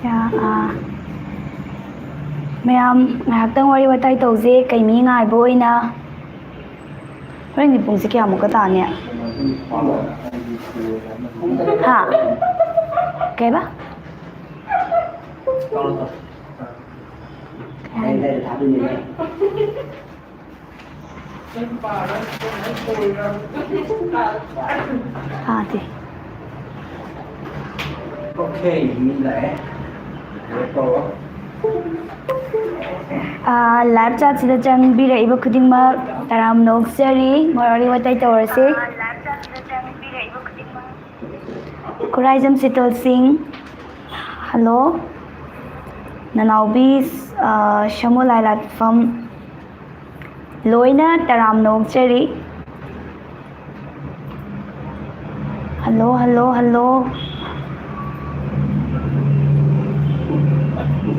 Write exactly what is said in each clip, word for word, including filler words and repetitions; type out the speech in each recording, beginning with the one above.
ꯌꯥ, ꯑꯥ꯫ ꯃꯌꯥꯝ ꯉꯥꯏꯍꯥꯛꯇꯪ ꯋꯥꯔꯤ ꯋꯥꯇꯥꯏ ꯇꯧꯁꯦ, ꯀꯩ ꯃꯤ ꯉꯥꯏꯕ ꯑꯣꯏꯅ꯫ ꯍꯣꯔꯦꯟꯒꯤ ꯄꯨꯡꯁꯦ ꯀꯌꯥꯃꯨꯛꯀ ꯇꯥꯅꯤ? ꯍꯥ? ꯀꯩꯕ? ꯐꯥꯗꯦ꯫ Okay, ꯃꯤ ꯂꯥꯛꯑꯦ꯫ Wait ꯇꯧꯔꯣ꯫ ꯑꯥ, live chat ꯁꯤꯗ ꯆꯪꯕꯤꯔꯛꯏꯕ ꯈꯨꯗꯤꯡꯃꯛ ꯇꯔꯥꯝꯅ ꯑꯣꯛꯆꯔꯤ꯫ ꯋꯥꯔꯤ ꯋꯥꯇꯥꯏ ꯇꯧꯔꯁꯤ꯫ ꯈꯨꯔꯥꯏꯖꯝ ꯁꯤꯇꯜ ꯁꯤꯡ, hello꯫ ꯅꯅꯥꯎꯕꯤ, ꯑꯥ, ꯁꯃꯨ ꯂꯥꯏꯂꯥꯠꯐꯝ, ꯂꯣꯏꯅ ꯇꯔꯥꯝꯅ ꯑꯣꯛꯆꯔꯤ꯫ Hello, hello, hello꯫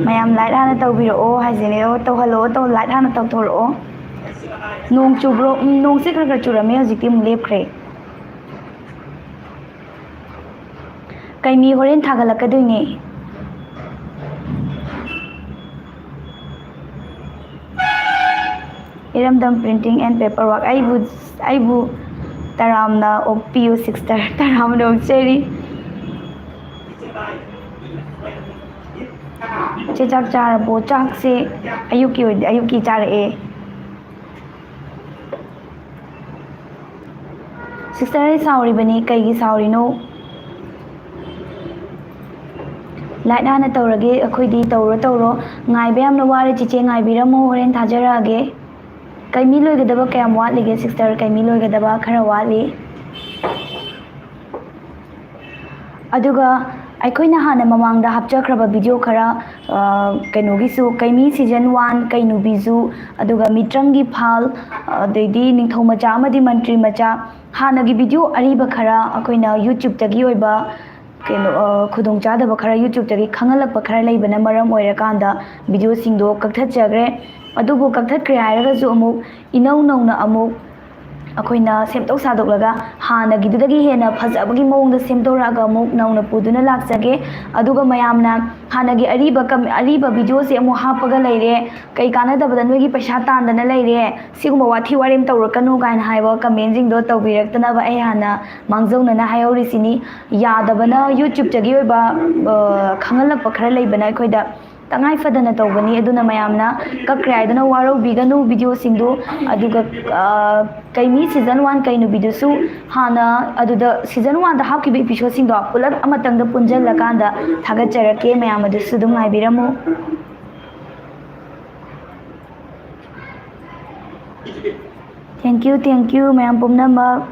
ꯃꯌꯥꯝ like ꯍꯥꯟꯅ ꯇꯧꯕꯤꯔꯛꯑꯣ ꯍꯥꯏꯁꯤꯅꯦ꯫ ꯑꯣ, ꯇꯧꯍꯜꯂꯛꯑꯣ, ꯇꯧ-, like ꯍꯥꯟꯅ ꯇꯧꯊꯣꯔꯛꯑꯣ꯫ ꯅꯣꯡ ꯆꯨꯕ꯭ꯔꯣ? ꯎꯝ, ꯅꯣꯡꯁꯦ ꯈꯔ ꯈꯔ ꯆꯨꯔꯝꯃꯦ, ꯍꯧꯖꯤꯛꯇꯤ ꯑꯃꯨꯛ ꯂꯦꯞꯈ꯭ꯔꯦ꯫ ꯀꯩꯃꯤ ꯍꯣꯔꯦꯟ ꯊꯥꯒꯠꯂꯛꯀꯗꯣꯏꯅꯦ꯫ ꯏꯔꯝꯗꯝ Printing and Paper Work꯫ ꯑꯩꯕꯨ, ꯑꯩꯕꯨ ꯇꯔꯥꯝꯅ ꯑꯣꯛꯄꯤꯌꯨ sister, ꯇꯔꯥꯝꯅ ꯑꯣꯛꯆꯔꯤ꯫ ꯆꯦ, ꯆꯥꯛ ꯆꯥꯔꯕꯣ? ꯆꯥꯛꯁꯦ ꯑꯌꯨꯛꯀꯤ ꯑꯣꯏꯗꯤ, ꯑꯌꯨꯛꯀꯤ ꯆꯥꯔꯛꯑꯦ꯫ Sister, ꯑꯩ ꯁꯥꯎꯔꯤꯕꯅꯤ, ꯀꯩꯒꯤ ꯁꯥꯎꯔꯤꯅꯣ? Like ꯍꯥꯟꯅ ꯇꯧꯔꯒꯦ, ꯑꯩꯈꯣꯏꯗꯤ꯫ ꯇꯧꯔꯣ, ꯇꯧꯔꯣ꯫ ꯉꯥꯏꯕ ꯌꯥꯝꯅ ꯋꯥꯔꯦ ꯆꯤꯆꯦ, ꯉꯥꯏꯕꯤꯔꯝꯃꯣ, ꯍꯣꯔꯦꯟ ꯊꯥꯖꯔꯛꯑꯒꯦ꯫ ꯀꯩꯃꯤ ꯂꯣꯏꯒꯗꯕ ꯀꯌꯥꯝ ꯋꯥꯠꯂꯤꯒꯦ sister? ꯀꯩꯃꯤ ꯂꯣꯏꯒꯗꯕ ꯈꯔ ꯋꯥꯠꯂꯤ꯫ ꯑꯗꯨꯒ ꯑꯩꯈꯣꯏꯅ ꯍꯥꯟꯅ ꯃꯃꯥꯡꯗ ꯍꯥꯞꯆꯈ꯭ꯔꯕ video ꯈꯔ, ꯑ, ꯀꯩꯅꯣꯒꯤꯁꯨ, ꯀꯩꯃꯤ season one, ꯀꯩꯅꯨꯕꯤꯁꯨ, ꯑꯗꯨꯒ ꯃꯤꯇ꯭ꯔꯪꯒꯤ ꯐꯥꯜ, ꯑꯗꯩꯗꯤ ꯅꯤꯡꯊꯧ ꯃꯆꯥ ꯑꯃꯗꯤ ꯃꯟꯇ꯭ꯔꯤ ꯃꯆꯥ, ꯍꯥꯟꯅꯒꯤ video ꯑꯔꯤꯕ ꯈꯔ, ꯑꯩꯈꯣꯏꯅ YouTube-ꯇꯒꯤ ꯑꯣꯏꯕ ꯀꯩꯅꯣ, ꯑ, ꯈꯨꯗꯣꯡꯆꯥꯗꯕ ꯈꯔ, YouTube-ꯇꯒꯤ ꯈꯪꯍꯜꯂꯛꯄ ꯈꯔ ꯂꯩꯕꯅ ꯃꯔꯝ ꯑꯣꯏꯔꯀꯥꯟꯗ video-ꯁꯤꯡꯗꯣ ꯀꯛꯊꯠꯆꯈ꯭ꯔꯦ꯫ ꯑꯗꯨꯕꯨ ꯀꯛꯊꯠꯈ꯭ꯔꯦ ꯍꯥꯏꯔꯒꯁꯨ ꯑꯃꯨꯛ ꯏꯅꯧ ꯅꯧꯅ ꯑꯃꯨꯛ ꯑꯩꯈꯣꯏꯅ ꯁꯦꯝꯗꯣꯛ ꯁꯥꯗꯣꯛꯂꯒ ꯍꯥꯟꯅꯒꯤꯗꯨꯗꯒꯤ ꯍꯦꯟꯅ ꯐꯖꯕꯒꯤ ꯃꯑꯣꯡꯗ ꯁꯦꯝꯗꯣꯔꯛꯑꯒ ꯑꯃꯨꯛ ꯅꯧꯅ ꯄꯨꯗꯨꯅ ꯂꯥꯛꯆꯒꯦ꯫ ꯑꯗꯨꯒ ꯃꯌꯥꯝꯅ ꯍꯥꯟꯅꯒꯤ ꯑꯔꯤꯕ ꯀꯝ-, ꯑꯔꯤꯕ ꯚꯤꯗꯤꯑꯣꯁꯦ ꯑꯃꯨꯛ ꯍꯥꯞꯄꯒ ꯂꯩꯔꯦ, ꯀꯩ ꯀꯥꯟꯅꯗꯕꯗ ꯅꯣꯏꯒꯤ ꯄꯩꯁꯥ ꯇꯥꯟꯗꯅ ꯂꯩꯔꯦ, ꯁꯤꯒꯨꯝꯕ ꯋꯥꯊꯤ ꯋꯥꯔꯦꯝ ꯇꯧꯔꯛꯀꯅꯨ ꯀꯥꯏꯅ ꯍꯥꯏꯕ ꯀꯃꯦꯟꯁꯤꯡꯗꯣ ꯇꯧꯕꯤꯔꯛꯇꯅꯕ ꯑꯩ ꯍꯥꯟꯅ ꯃꯥꯡꯖꯧꯅꯅ ꯍꯥꯏꯍꯧꯔꯤꯁꯤꯅꯤ꯫ ꯌꯥꯗꯕꯅ YouTubeꯇꯒꯤ ꯑꯣꯏꯕ, ꯑ, ꯈꯪꯍꯜꯂꯛꯄ ꯈꯔ ꯂꯩꯕꯅ ꯑꯩꯈꯣꯏꯗ ꯇꯉꯥꯏ ꯐꯗꯅ ꯇꯧꯕꯅꯤ꯫ ꯑꯗꯨꯅ ꯃꯌꯥꯝꯅ ꯀꯛꯈ꯭ꯔꯦ ꯍꯥꯏꯗꯨꯅ ꯋꯥꯔꯧꯕꯤꯒꯅꯨ ꯚꯤꯗꯤꯑꯣꯁꯤꯡꯗꯨ꯫ ꯑꯗꯨꯒ, ꯑ, ꯀꯩꯃꯤ season one ꯀꯩ ꯅꯨꯄꯤꯗꯨꯁꯨ ꯍꯥꯟꯅ ꯑꯗꯨꯗ season oneꯗ ꯍꯥꯞꯈꯤꯕ episodeꯁꯤꯡꯗꯣ ꯄꯨꯂꯞ ꯑꯃꯇꯪꯗ ꯄꯨꯟꯁꯤꯜꯂꯀꯥꯟꯗ ꯊꯥꯒꯠꯆꯔꯛꯀꯦ꯫ ꯃꯌꯥꯝ ꯑꯗꯨꯁꯨ ꯑꯗꯨꯝ ꯉꯥꯏꯕꯤꯔꯝꯃꯨ꯫ Thank you, thank you, ꯃꯌꯥꯝ ꯄꯨꯝꯅꯃꯛ꯫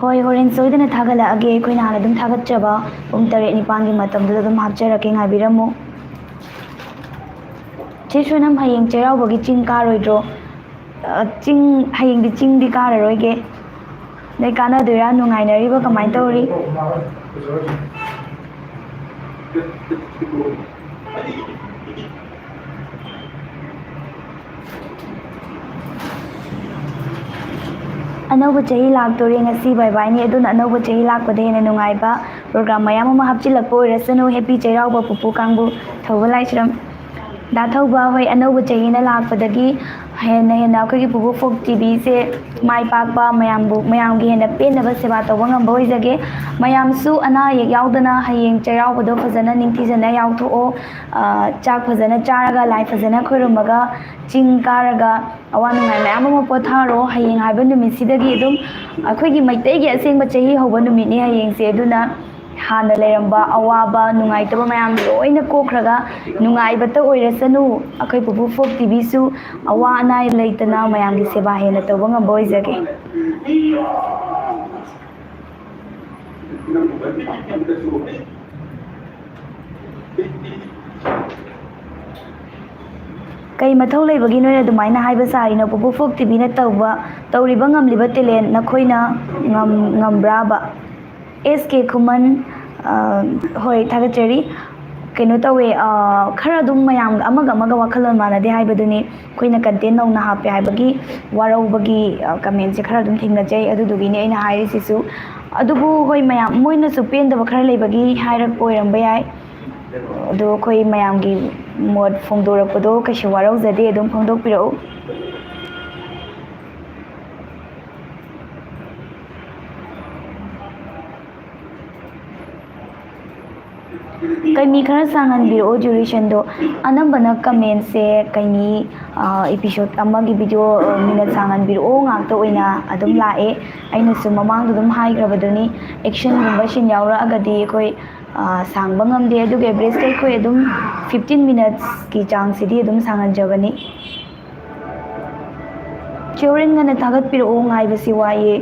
ꯍꯣꯏ, ꯍꯣꯔꯦꯟ ꯁꯣꯏꯗꯅ ꯊꯥꯒꯠꯂꯛꯑꯒꯦ꯫ ꯑꯩꯈꯣꯏꯅ ꯍꯥꯟꯅ ꯑꯗꯨꯝ ꯊꯥꯒꯠꯆꯕ ꯄꯨꯡ ꯇꯔꯦꯠ ꯅꯤꯄꯥꯟꯒꯤ ꯃꯇꯝꯗꯨꯗ ꯑꯗꯨꯝ ꯍꯥꯞꯆꯔꯛꯀꯦ, ꯉꯥꯏꯕꯤꯔꯝꯃꯨ꯫ ꯆꯦ ꯁꯣꯏꯅꯝ, ꯍꯌꯦꯡ ꯆꯩꯔꯥꯎꯕꯒꯤ ꯆꯤꯡ ꯀꯥꯔꯣꯏꯗ꯭ꯔꯣ? ꯑ, ꯆꯤꯡ, ꯍꯌꯦꯡꯗꯤ ꯆꯤꯡꯗꯤ ꯀꯥꯔꯔꯣꯏꯒꯦ꯫ ꯅꯣꯏ ꯀꯥꯟꯅꯗꯣꯏꯔꯥ? ꯅꯨꯡꯉꯥꯏꯅꯔꯤꯕ? ꯀꯃꯥꯏꯅ ꯇꯧꯔꯤ? ꯑꯅꯧꯕ ꯆꯍꯤ ꯂꯥꯛꯇꯣꯔꯦ꯫ ꯉꯁꯤ ꯕꯥꯏ ꯕꯥꯏꯅꯤ, ꯑꯗꯨꯅ ꯑꯅꯧꯕ ꯆꯍꯤ ꯂꯥꯛꯄꯗ ꯍꯦꯟꯅ ꯅꯨꯡꯉꯥꯏꯕ program ꯃꯌꯥꯝ ꯑꯃ ꯍꯥꯞꯆꯤꯜꯂꯛꯄ ꯑꯣꯏꯔꯁꯅꯨ꯫ Happy ꯆꯩꯔꯥꯎꯕ, ꯄꯨꯄꯨ ꯀꯥꯡꯕꯨ꯫ ꯊꯧꯕ ꯂꯥꯏꯁ꯭ꯔꯝ꯫ ꯗꯥ ꯊꯧꯕ, ꯍꯣꯏ, ꯑꯅꯧꯕ ꯆꯍꯤꯅ ꯂꯥꯛꯄꯗꯒꯤ ꯍꯦꯟꯅ ꯍꯦꯟꯅ ꯑꯩꯈꯣꯏꯒꯤ ꯄꯨꯄꯨ ꯐꯣꯛ ꯇꯤꯚꯤꯁꯦ ꯃꯥꯏ ꯄꯥꯛꯄ, ꯃꯌꯥꯝꯕꯨ, ꯃꯌꯥꯝꯒꯤ ꯍꯦꯟꯅ ꯄꯦꯟꯅꯕ ꯁꯦꯕꯥ ꯇꯧꯕ ꯉꯝꯕ ꯑꯣꯏꯖꯒꯦ꯫ ꯃꯌꯥꯝꯁꯨ ꯑꯅꯥ ꯑꯌꯦꯛ ꯌꯥꯎꯗꯅ ꯍꯌꯦꯡ ꯆꯩꯔꯥꯎꯕꯗꯣ ꯐꯖꯅ ꯅꯤꯡꯊꯤꯖꯅ ꯌꯥꯎꯊꯣꯛꯑꯣ꯫ ꯑ, ꯆꯥꯛ ꯐꯖꯅ ꯆꯥꯔꯒ, ꯂꯥꯏ ꯐꯖꯅ ꯈꯣꯏꯔꯝꯃꯒ, ꯆꯤꯡ ꯀꯥꯔꯒ, ꯑꯋꯥ ꯅꯨꯡꯉꯥꯏ ꯃꯌꯥꯝ ꯑꯃ ꯄꯣꯊꯥꯔꯣ꯫ ꯍꯌꯦꯡ ꯍꯥꯏꯕ ꯅꯨꯃꯤꯠꯁꯤꯗꯒꯤ ꯑꯗꯨꯝ ꯑꯩꯈꯣꯏꯒꯤ ꯃꯩꯇꯩꯒꯤ ꯑꯁꯦꯡꯕ ꯆꯍꯤ ꯍꯧꯕ ꯅꯨꯃꯤꯠꯅꯤ ꯍꯌꯦꯡꯁꯦ꯫ ꯑꯗꯨꯅ ꯍꯥꯟꯅ ꯂꯩꯔꯝꯕ ꯑꯋꯥꯕ, ꯅꯨꯡꯉꯥꯏꯇꯕ ꯃꯌꯥꯝ ꯂꯣꯏꯅ ꯀꯣꯛꯈ꯭ꯔꯒ ꯅꯨꯡꯉꯥꯏꯕꯇ ꯑꯣꯏꯔꯁꯅꯨ꯫ ꯑꯩꯈꯣꯏ ꯄꯨꯄꯨ ꯐꯣꯛ ꯇꯤꯚꯤꯁꯨ ꯑꯋꯥ ꯑꯅꯥ ꯂꯩꯇꯅ ꯃꯌꯥꯝꯒꯤ ꯁꯦꯕꯥ ꯍꯦꯟꯅ ꯇꯧꯕ ꯉꯝꯕ ꯑꯣꯏꯖꯒꯦ꯫ ꯀꯩ ꯃꯊꯧ ꯂꯩꯕꯒꯤ ꯅꯣꯏꯅ ꯑꯗꯨꯃꯥꯏꯅ ꯍꯥꯏꯕ ꯁꯥꯔꯤꯅꯣ? ꯄꯨꯄꯨ ꯐꯣꯛ ꯇꯤꯚꯤꯅ ꯇꯧꯕ, ꯇꯧꯔꯤꯕ ꯉꯝꯂꯤꯕ talent ꯅꯈꯣꯏꯅ ꯉꯝ-, ꯉꯝꯕ꯭ꯔꯥꯕ? ꯑꯦꯁ ꯀꯦ ꯈꯨꯃꯟ, ꯑ, ꯍꯣꯏ, ꯊꯥꯒꯠꯆꯔꯤ꯫ ꯀꯩꯅꯣ ꯇꯧꯋꯦ, ꯑ, ꯈꯔ ꯑꯗꯨꯝ ꯃꯌꯥꯝ ꯑꯃꯒ ꯑꯃꯒ ꯋꯥꯈꯜꯂꯣꯟ ꯃꯥꯟꯅꯗꯦ ꯍꯥꯏꯕꯗꯨꯅꯤ꯫ ꯑꯩꯈꯣꯏꯅ content ꯅꯧꯅ ꯍꯥꯞꯄꯦ ꯍꯥꯏꯕꯒꯤ ꯋꯥꯔꯧꯕꯒꯤ, ꯑ, comment ꯁꯦ ꯈꯔ ꯑꯗꯨꯝ ꯊꯦꯡꯅꯖꯩ, ꯑꯗꯨꯗꯨꯒꯤꯅꯦ ꯑꯩꯅ ꯍꯥꯏꯔꯤꯁꯤꯁꯨ꯫ ꯑꯗꯨꯕꯨ ꯍꯣꯏ, ꯃꯌꯥꯝ ꯃꯣꯏꯅꯁꯨ ꯄꯦꯟꯗꯕ ꯈꯔ ꯂꯩꯕꯒꯤ ꯍꯥꯏꯔꯛꯄ ꯑꯣꯏꯔꯝꯕ ꯌꯥꯏ꯫ ꯑꯗꯣ ꯑꯩꯈꯣꯏ ꯃꯌꯥꯝꯒꯤ ꯃꯣꯠ ꯐꯣꯡꯗꯣꯔꯛꯄꯗꯣ ꯀꯩꯁꯨ ꯋꯥꯔꯧꯖꯗꯦ, ꯑꯗꯨꯝ ꯐꯣꯡꯗꯣꯛꯄꯤꯔꯛꯎ꯫ ꯀꯩꯃꯤ ꯈꯔ ꯁꯥꯡꯍꯟꯕꯤꯔꯛꯑꯣ duration ꯗꯣ꯫ ꯑꯅꯝꯕꯅ comment ꯁꯦ ꯀꯩꯃꯤ, ꯑ, episode ꯑꯃꯒꯤ video, ꯑ, minute ꯁꯥꯡꯍꯟꯕꯤꯔꯛꯑꯣ ꯉꯥꯛꯇ ꯑꯣꯏꯅ ꯑꯗꯨꯝ ꯂꯥꯛꯑꯦ꯫ ꯑꯩꯅꯁꯨ ꯃꯃꯥꯡꯗ ꯑꯗꯨꯝ ꯍꯥꯏꯈ꯭ꯔꯕꯗꯨꯅꯤ, action ꯒꯨꯝꯕ scene ꯌꯥꯎꯔꯛꯑꯒꯗꯤ ꯑꯩꯈꯣꯏ, ꯑ, ꯁꯥꯡꯕ ꯉꯝꯗꯦ꯫ ꯑꯗꯨꯒ average ꯇ ꯑꯩꯈꯣꯏ ꯑꯗꯨꯝ fifteen minutes ꯀꯤ ꯆꯥꯡꯁꯤꯗꯤ ꯑꯗꯨꯝ ꯁꯥꯡꯍꯟꯖꯕꯅꯤ꯫ ꯆꯦ ꯍꯣꯔꯦꯟ ꯉꯟꯅ ꯊꯥꯒꯠꯄꯤꯔꯛꯑꯣ, ꯉꯥꯏꯕꯁꯤ ꯋꯥꯏꯌꯦ꯫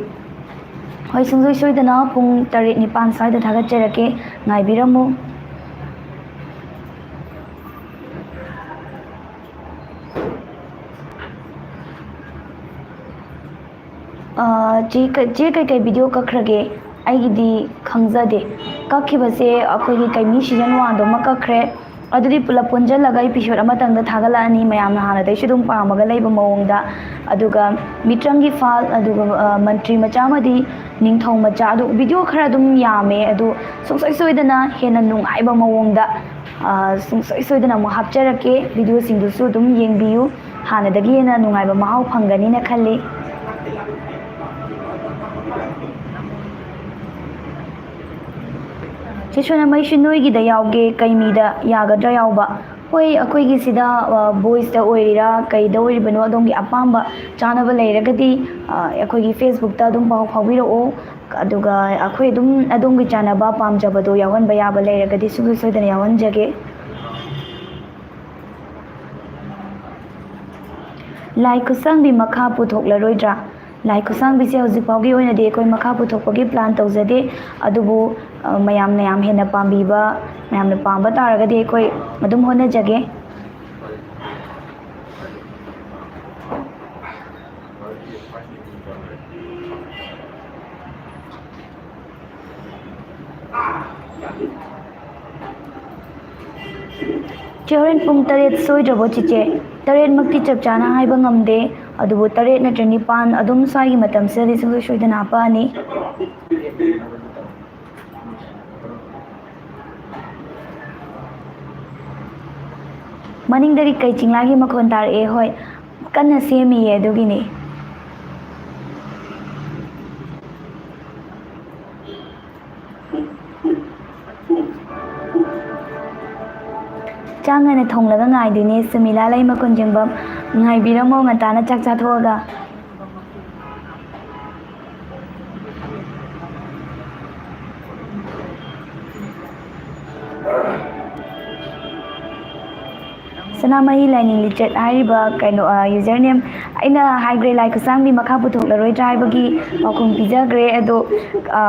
ꯍꯣꯏ, ꯁꯨꯡꯁꯣꯏ ꯁꯣꯏꯗꯅ ꯄꯨꯡ ꯇꯔꯦꯠ ꯅꯤꯄꯥꯟ ꯁ꯭ꯋꯥꯏꯗ ꯊꯥꯒꯠꯆꯔꯛꯀꯦ, ꯉꯥꯏꯕꯤꯔꯝꯃꯨ꯫ ꯑꯥ, ꯆꯦ ꯀ-, ꯆꯦ ꯀꯩꯀꯩ video ꯀꯛꯈ꯭ꯔꯒꯦ? ꯑꯩꯒꯤꯗꯤ ꯈꯪꯖꯗꯦ꯫ ꯀꯛꯈꯤꯕꯁꯦ ꯑꯩꯈꯣꯏꯒꯤ ꯀꯩꯃꯤ season one ꯗꯨꯃ ꯀꯛꯈ꯭ꯔꯦ꯫ ꯑꯗꯨꯗꯤ ꯄꯨꯂꯞ ꯄꯨꯟꯁꯤꯜꯂꯒ episode ꯑꯃꯇꯪꯗ ꯊꯥꯒꯠꯂꯛꯑꯅꯤ, ꯃꯌꯥꯝꯅ ꯍꯥꯟꯅꯗꯩꯁꯨ ꯑꯗꯨꯝ ꯄꯥꯝꯃꯒ ꯂꯩꯕ ꯃꯑꯣꯡꯗ꯫ ꯑꯗꯨꯒ ꯃꯤꯇ꯭ꯔꯪꯒꯤ ꯐꯥꯜ, ꯑꯗꯨꯒ, ꯑ, ꯃꯟꯇ꯭ꯔꯤ ꯃꯆꯥ ꯑꯃꯗꯤ ꯅꯤꯡꯊꯧ ꯃꯆꯥ, ꯑꯗꯨ video ꯈꯔ ꯑꯗꯨꯝ ꯌꯥꯝꯃꯦ, ꯑꯗꯨ ꯁꯨꯡꯁꯣꯏ ꯁꯣꯏꯗꯅ ꯍꯦꯟꯅ ꯅꯨꯡꯉꯥꯏꯕ ꯃꯑꯣꯡꯗ, ꯑ, ꯁꯨꯡꯁꯣꯏ ꯁꯣꯏꯗꯅ ꯑꯃꯨꯛ ꯍꯥꯞꯆꯔꯛꯀꯦ꯫ Video ꯁꯤꯡꯗꯨꯁꯨ ꯑꯗꯨꯝ ꯌꯦꯡꯕꯤꯌꯨ, ꯍꯥꯟꯅꯗꯒꯤ ꯍꯦꯟꯅ ꯅꯨꯡꯉꯥꯏꯕ ꯃꯍꯥꯎ ꯐꯪꯒꯅꯤꯅ ꯈꯜꯂꯤ꯫ ꯆꯦ ꯁꯣꯅꯥꯃꯩꯁꯨ ꯅꯣꯏꯒꯤꯗ ꯌꯥꯎꯒꯦ, ꯀꯩ ꯃꯤꯗ ꯌꯥꯒꯗ꯭ꯔꯥ ꯌꯥꯎꯕ? ꯍꯣꯏ, ꯑꯩꯈꯣꯏꯒꯤ ꯁꯤꯗ, ꯑ, voice ꯇ ꯑꯣꯏꯔꯤꯔꯥ, ꯀꯩꯗ ꯑꯣꯏꯔꯤꯕꯅꯣ, ꯑꯗꯣꯝꯒꯤ ꯑꯄꯥꯝꯕ ꯆꯥꯅꯕ ꯂꯩꯔꯒꯗꯤ, ꯑ, ꯑꯩꯈꯣꯏꯒꯤ Facebook ꯇ ꯑꯗꯨꯝ ꯄꯥꯎ ꯐꯥꯎꯕꯤꯔꯛꯑꯣ꯫ ꯑꯗꯨꯒ ꯑꯩꯈꯣꯏ ꯑꯗꯨꯝ ꯑꯗꯣꯝꯒꯤ ꯆꯥꯅꯕ ꯄꯥꯝꯖꯕꯗꯣ ꯌꯥꯎꯍꯟꯕ ꯌꯥꯕ ꯂꯩꯔꯒꯗꯤ ꯁꯨꯡꯁꯣꯏ ꯁꯣꯏꯗꯅ ꯌꯥꯎꯍꯟꯖꯒꯦ꯫ ꯂꯥꯏ ꯈꯨꯠꯁꯥꯡꯕꯤ ꯃꯈꯥ ꯄꯨꯊꯣꯛꯂꯔꯣꯏꯗ꯭ꯔꯥ? ꯂꯥꯏ ꯈꯨꯠꯁꯥꯡꯕꯤꯁꯦ ꯍꯧꯖꯤꯛ ꯐꯥꯎꯒꯤ ꯑꯣꯏꯅꯗꯤ ꯑꯩꯈꯣꯏ ꯃꯈꯥ ꯄꯨꯊꯣꯛꯄꯒꯤ plan ꯇꯧꯖꯗꯦ꯫ ꯑꯗꯨꯕꯨ, ꯑ, ꯃꯌꯥꯝꯅ ꯌꯥꯝ ꯍꯦꯟꯅ ꯄꯥꯝꯕꯤꯕ, ꯃꯌꯥꯝꯅ ꯄꯥꯝꯕ ꯇꯥꯔꯒꯗꯤ ꯑꯩꯈꯣꯏ ꯑꯗꯨꯝ ꯍꯣꯠꯅꯖꯒꯦ꯫ ꯆꯦ, ꯍꯣꯔꯦꯟ ꯄꯨꯡ ꯇꯔꯦꯠ ꯁꯣꯏꯗ꯭ꯔꯕꯣ ꯆꯤꯆꯦ? ꯇꯔꯦꯠꯃꯛꯇꯤ ꯆꯞ ꯆꯥꯅ ꯍꯥꯏꯕ ꯉꯝꯗꯦ, ꯑꯗꯨꯕꯨ ꯇꯔꯦꯠ ꯅꯠꯇ꯭ꯔ ꯅꯤꯄꯥꯟ ꯑꯗꯨꯝ ꯁ꯭ꯋꯥꯏꯒꯤ ꯃꯇꯝꯁꯤꯗꯗꯤ ꯁꯨꯡꯁꯣꯏ ꯁꯣꯏꯗꯅ ꯍꯥꯞꯄꯛꯑꯅꯤ꯫ ꯃꯅꯤꯡꯗꯒꯤ ꯀꯩ ꯆꯤꯡꯂꯥꯒꯤ ꯃꯈꯣꯟ ꯇꯥꯔꯛꯑꯦ? ꯍꯣꯏ, ꯀꯟꯅ ꯁꯦꯝꯃꯤꯌꯦ, ꯑꯗꯨꯒꯤꯅꯦ꯫ ꯆꯥꯛ ꯉꯟꯅ ꯊꯣꯡꯂꯒ ꯉꯥꯏꯗꯣꯏꯅꯦ ꯁꯨꯃꯤꯂꯥ ꯂꯩꯃ ꯀꯣꯟꯖꯦꯡꯕꯝ꯫ ꯉꯥꯏꯕꯤꯔꯝꯃꯣ, ꯉꯟꯇꯥꯅ ꯆꯥꯛ ꯆꯥꯊꯣꯛꯑꯒ꯫ ꯁꯅꯥꯃꯍꯤ ꯂꯥꯏꯅꯤꯡ ꯂꯤꯆꯠ ꯍꯥꯏꯔꯤꯕ ꯀꯩꯅꯣ, ꯑ, username ꯑꯩꯅ ꯍꯥꯏꯈ꯭ꯔꯦ, ꯂꯥꯏ ꯈꯨꯠꯁꯥꯡꯕꯤ ꯃꯈꯥ ꯄꯨꯊꯣꯛꯂꯔꯣꯏꯗ꯭ꯔꯥ ꯍꯥꯏꯕꯒꯤ ꯄꯥꯎꯈꯨꯝ ꯄꯤꯖꯈ꯭ꯔꯦ꯫ ꯑꯗꯣ, ꯑ,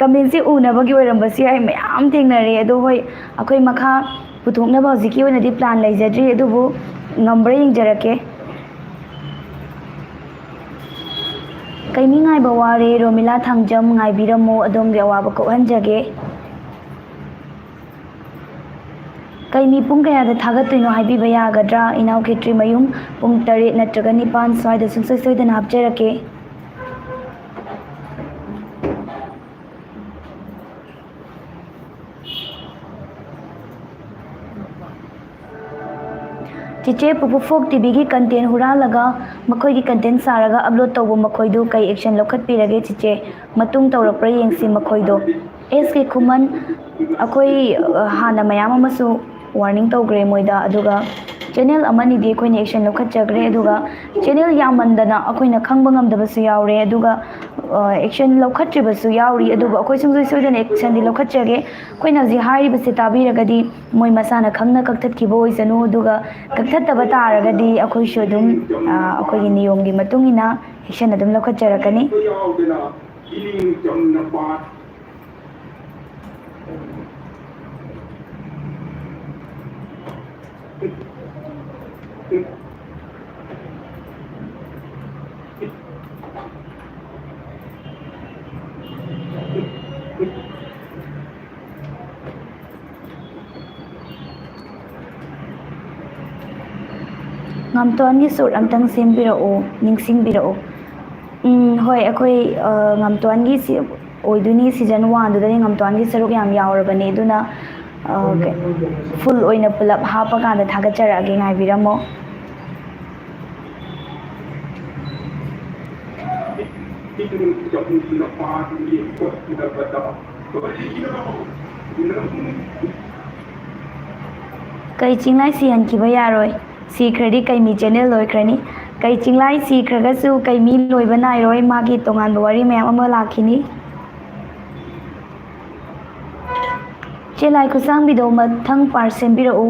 commentꯁꯦ ꯎꯅꯕꯒꯤ ꯑꯣꯏꯔꯝꯕꯁꯨ ꯌꯥꯏ, ꯃꯌꯥꯝ ꯊꯦꯡꯅꯔꯦ꯫ ꯑꯗꯣ ꯍꯣꯏ, ꯑꯩꯈꯣꯏ ꯃꯈꯥ ꯄꯨꯊꯣꯛꯅꯕ ꯍꯧꯖꯤꯛꯀꯤ ꯑꯣꯏꯅꯗꯤ plan ꯂꯩꯖꯗ꯭ꯔꯤ, ꯑꯗꯨꯕꯨ ꯉꯝꯕ꯭ꯔꯥ ꯌꯦꯡꯖꯔꯛꯀꯦ꯫ ꯀꯩꯃꯤ ꯉꯥꯏꯕ ꯋꯥꯔꯦ, ꯔꯣꯃꯤꯂꯥ ꯊꯥꯡꯖꯝ ꯉꯥꯏꯕꯤꯔꯝꯃꯣ, ꯑꯗꯣꯝꯒꯤ ꯑꯋꯥꯕ ꯀꯣꯛꯍꯟꯖꯒꯦ꯫ ꯀꯩꯃꯤ ꯄꯨꯡ ꯀꯌꯥꯗ ꯊꯥꯒꯠꯇꯣꯏꯅꯣ ꯍꯥꯏꯕꯤꯕ ꯌꯥꯒꯗ꯭ꯔꯥ? ꯏꯅꯥꯎ ꯈꯦꯇ꯭ꯔꯤꯃꯌꯨꯝ, ꯄꯨꯡ ꯇꯔꯦꯠ ꯅꯠꯇ꯭ꯔꯒ ꯅꯤꯄꯥꯟ ꯁ꯭ꯋꯥꯏꯗ ꯁꯨꯡꯁꯣꯏ ꯁꯣꯏꯗꯅ ꯍꯥꯞꯆꯔꯛꯀꯦ꯫ ꯆꯤꯆꯦ, ꯄꯨꯄꯨ ꯐꯣꯛ ꯇꯤꯚꯤꯒꯤ content ꯍꯨꯔꯥꯜꯂꯒ ꯃꯈꯣꯏꯒꯤ content ꯁꯥꯔꯒ upload ꯇꯧꯕ ꯃꯈꯣꯏꯗꯨ ꯀꯩ action ꯂꯧꯈꯠꯄꯤꯔꯒꯦ ꯆꯤꯆꯦ? ꯃꯇꯨꯡ ꯇꯧꯔꯛꯄ꯭ꯔꯥ ꯌꯦꯡꯁꯤ ꯃꯈꯣꯏꯗꯣ꯫ ꯑꯦꯁ ꯀꯦ ꯈꯨꯃꯟ, ꯑꯩꯈꯣꯏ, ꯑ, ꯍꯥꯟꯅ ꯃꯌꯥꯝ ꯑꯃꯁꯨ warning ꯇꯧꯈ꯭ꯔꯦ ꯃꯣꯏꯗ, ꯑꯗꯨꯒ channel ꯑꯃꯅꯤꯗꯤ ꯑꯩꯈꯣꯏꯅ action ꯂꯧꯈꯠꯆꯈ꯭ꯔꯦ, ꯑꯗꯨꯒ channel ꯌꯥꯝꯃꯟꯗꯅ ꯑꯩꯈꯣꯏꯅ ꯈꯪꯕ ꯉꯝꯗꯕꯁꯨ ꯌꯥꯎꯔꯦ, ꯑꯗꯨꯒ, ꯑ, action ꯂꯧꯈꯠꯇ꯭ꯔꯤꯕꯁꯨ ꯌꯥꯎꯔꯤ, ꯑꯗꯨꯕꯨ ꯑꯩꯈꯣꯏ ꯁꯨꯡꯁꯣꯏ ꯁꯣꯏꯗꯅ actionꯗꯤ ꯂꯧꯈꯠꯆꯒꯦ꯫ ꯑꯩꯈꯣꯏꯅ ꯍꯧꯖꯤꯛ ꯍꯥꯏꯔꯤꯕꯁꯦ ꯇꯥꯕꯤꯔꯒꯗꯤ ꯃꯣꯏ ꯃꯁꯥꯅ ꯈꯪꯅ ꯀꯛꯊꯠꯈꯤꯕ ꯑꯣꯏꯁꯅꯨ, ꯑꯗꯨꯒ ꯀꯛꯊꯠꯇꯕ ꯇꯥꯔꯒꯗꯤ ꯑꯩꯈꯣꯏꯁꯨ ꯑꯗꯨꯝ, ꯑ, ꯑꯩꯈꯣꯏꯒꯤ ꯅꯤꯌꯣꯝꯒꯤ ꯃꯇꯨꯡ ꯏꯟꯅ action ꯑꯗꯨꯝ ꯂꯧꯈꯠꯆꯔꯛꯀꯅꯤ꯫ ꯉꯝꯇꯣꯟꯒꯤ ꯁꯨꯠ ꯑꯝꯇꯪ ꯁꯦꯝꯕꯤꯔꯛꯎ, ꯅꯤꯡꯁꯤꯡꯕꯤꯔꯛꯎ꯫ ꯎꯝ, ꯍꯣꯏ, ꯑꯩꯈꯣꯏ, ꯑ, ꯉꯝꯇꯣꯟꯒꯤ ꯁꯤ-, ꯑꯣꯏꯗꯣꯏꯅꯤ, ꯁꯤꯖꯟ ꯋꯥꯟꯗꯨꯗꯅꯤ ꯉꯝꯇꯣꯟꯒꯤ ꯁꯔꯨꯛ ꯌꯥꯝ ꯌꯥꯎꯔꯕꯅꯤ꯫ ꯑꯗꯨꯅ, ꯑ, ꯀꯩ-, ꯐꯨꯜ ꯑꯣꯏꯅ ꯄꯨꯂꯞ ꯍꯥꯞꯄꯀꯥꯟꯗ ꯊꯥꯒꯠꯆꯔꯛꯑꯒꯦ, ꯉꯥꯏꯕꯤꯔꯝꯃꯣ꯫ ꯀꯩ ꯆꯤꯡꯂꯥꯏ ꯁꯤꯍꯟꯈꯤꯕ ꯌꯥꯔꯣꯏ? ꯁꯤꯈ꯭ꯔꯗꯤ ꯀꯩꯃꯤ ꯆꯦꯅꯦꯜ ꯂꯣꯏꯈ꯭ꯔꯅꯤ꯫ ꯀꯩ ꯆꯤꯡꯂꯥꯏ ꯁꯤꯈ꯭ꯔꯒꯁꯨ ꯀꯩꯃꯤ ꯂꯣꯏꯕ ꯅꯥꯏꯔꯣꯏ, ꯃꯥꯒꯤ ꯇꯣꯉꯥꯟꯕ ꯋꯥꯔꯤ ꯃꯌꯥꯝ ꯑꯃ ꯂꯥꯛꯈꯤꯅꯤ꯫ ꯆꯦ, ꯂꯥꯏ ꯈꯨꯠꯁꯥꯡꯕꯤꯗꯣ ꯃꯊꯪ ꯄꯥꯔꯠ ꯁꯦꯝꯕꯤꯔꯛꯎ꯫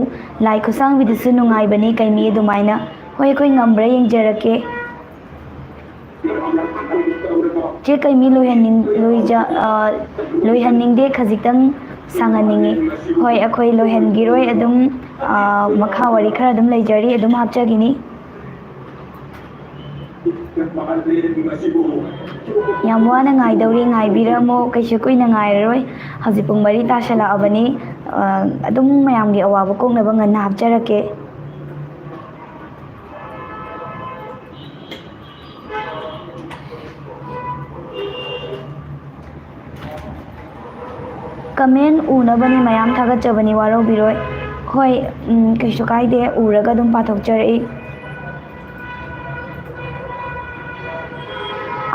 ꯂꯥꯏ ꯈꯨꯠꯁꯥꯡꯕꯤꯗꯨꯁꯨ ꯅꯨꯡꯉꯥꯏꯕꯅꯤ, ꯀꯩꯃꯤ ꯑꯗꯨꯃꯥꯏꯅ꯫ ꯍꯣꯏ, ꯑꯩꯈꯣꯏ ꯉꯝꯕ꯭ꯔꯥ ꯌꯦꯡꯖꯔꯛꯀꯦ꯫ ꯆꯦ, ꯀꯩꯃꯤ ꯂꯣꯏꯍꯟꯅꯤꯡ-, ꯂꯣꯏꯖ-, ꯑ, ꯂꯣꯏꯍꯟꯅꯤꯡꯗꯦ, ꯈꯖꯤꯛꯇꯪ ꯁꯥꯡꯍꯟꯅꯤꯡꯉꯤ꯫ ꯍꯣꯏ, ꯑꯩꯈꯣꯏ ꯂꯣꯏꯍꯟꯈꯤꯔꯣꯏ, ꯑꯗꯨꯝ, ꯑ, ꯃꯈꯥ ꯋꯥꯔꯤ ꯈꯔ ꯑꯗꯨꯝ ꯂꯩꯖꯔꯤ, ꯑꯗꯨꯝ ꯍꯥꯞꯆꯈꯤꯅꯤ꯫ ꯌꯥꯝ ꯋꯥꯅ ꯉꯥꯏꯗꯧꯔꯤ, ꯉꯥꯏꯕꯤꯔꯝꯃꯣ, ꯀꯩꯁꯨ ꯀꯨꯏꯅ ꯉꯥꯏꯔꯔꯣꯏ꯫ ꯍꯧꯖꯤꯛ ꯄꯨꯡ ꯃꯔꯤ ꯇꯥꯁꯜꯂꯛꯑꯕꯅꯤ꯫ ꯑ, ꯑꯗꯨꯝ ꯃꯌꯥꯝꯒꯤ ꯑꯋꯥꯕ ꯀꯣꯛꯅꯕ ꯉꯟꯅ ꯍꯥꯞꯆꯔꯛꯀꯦ꯫ ꯀꯃꯦꯟ ꯎꯅꯕꯅꯤ, ꯃꯌꯥꯝ ꯊꯥꯒꯠꯆꯕꯅꯤ, ꯋꯥꯔꯧꯕꯤꯔꯣꯏ꯫ ꯍꯣꯏ, ꯎꯝ, ꯀꯩꯁꯨ ꯀꯥꯏꯗꯦ, ꯎꯔꯒ ꯑꯗꯨꯝ ꯄꯥꯊꯣꯛꯆꯔꯛꯏ꯫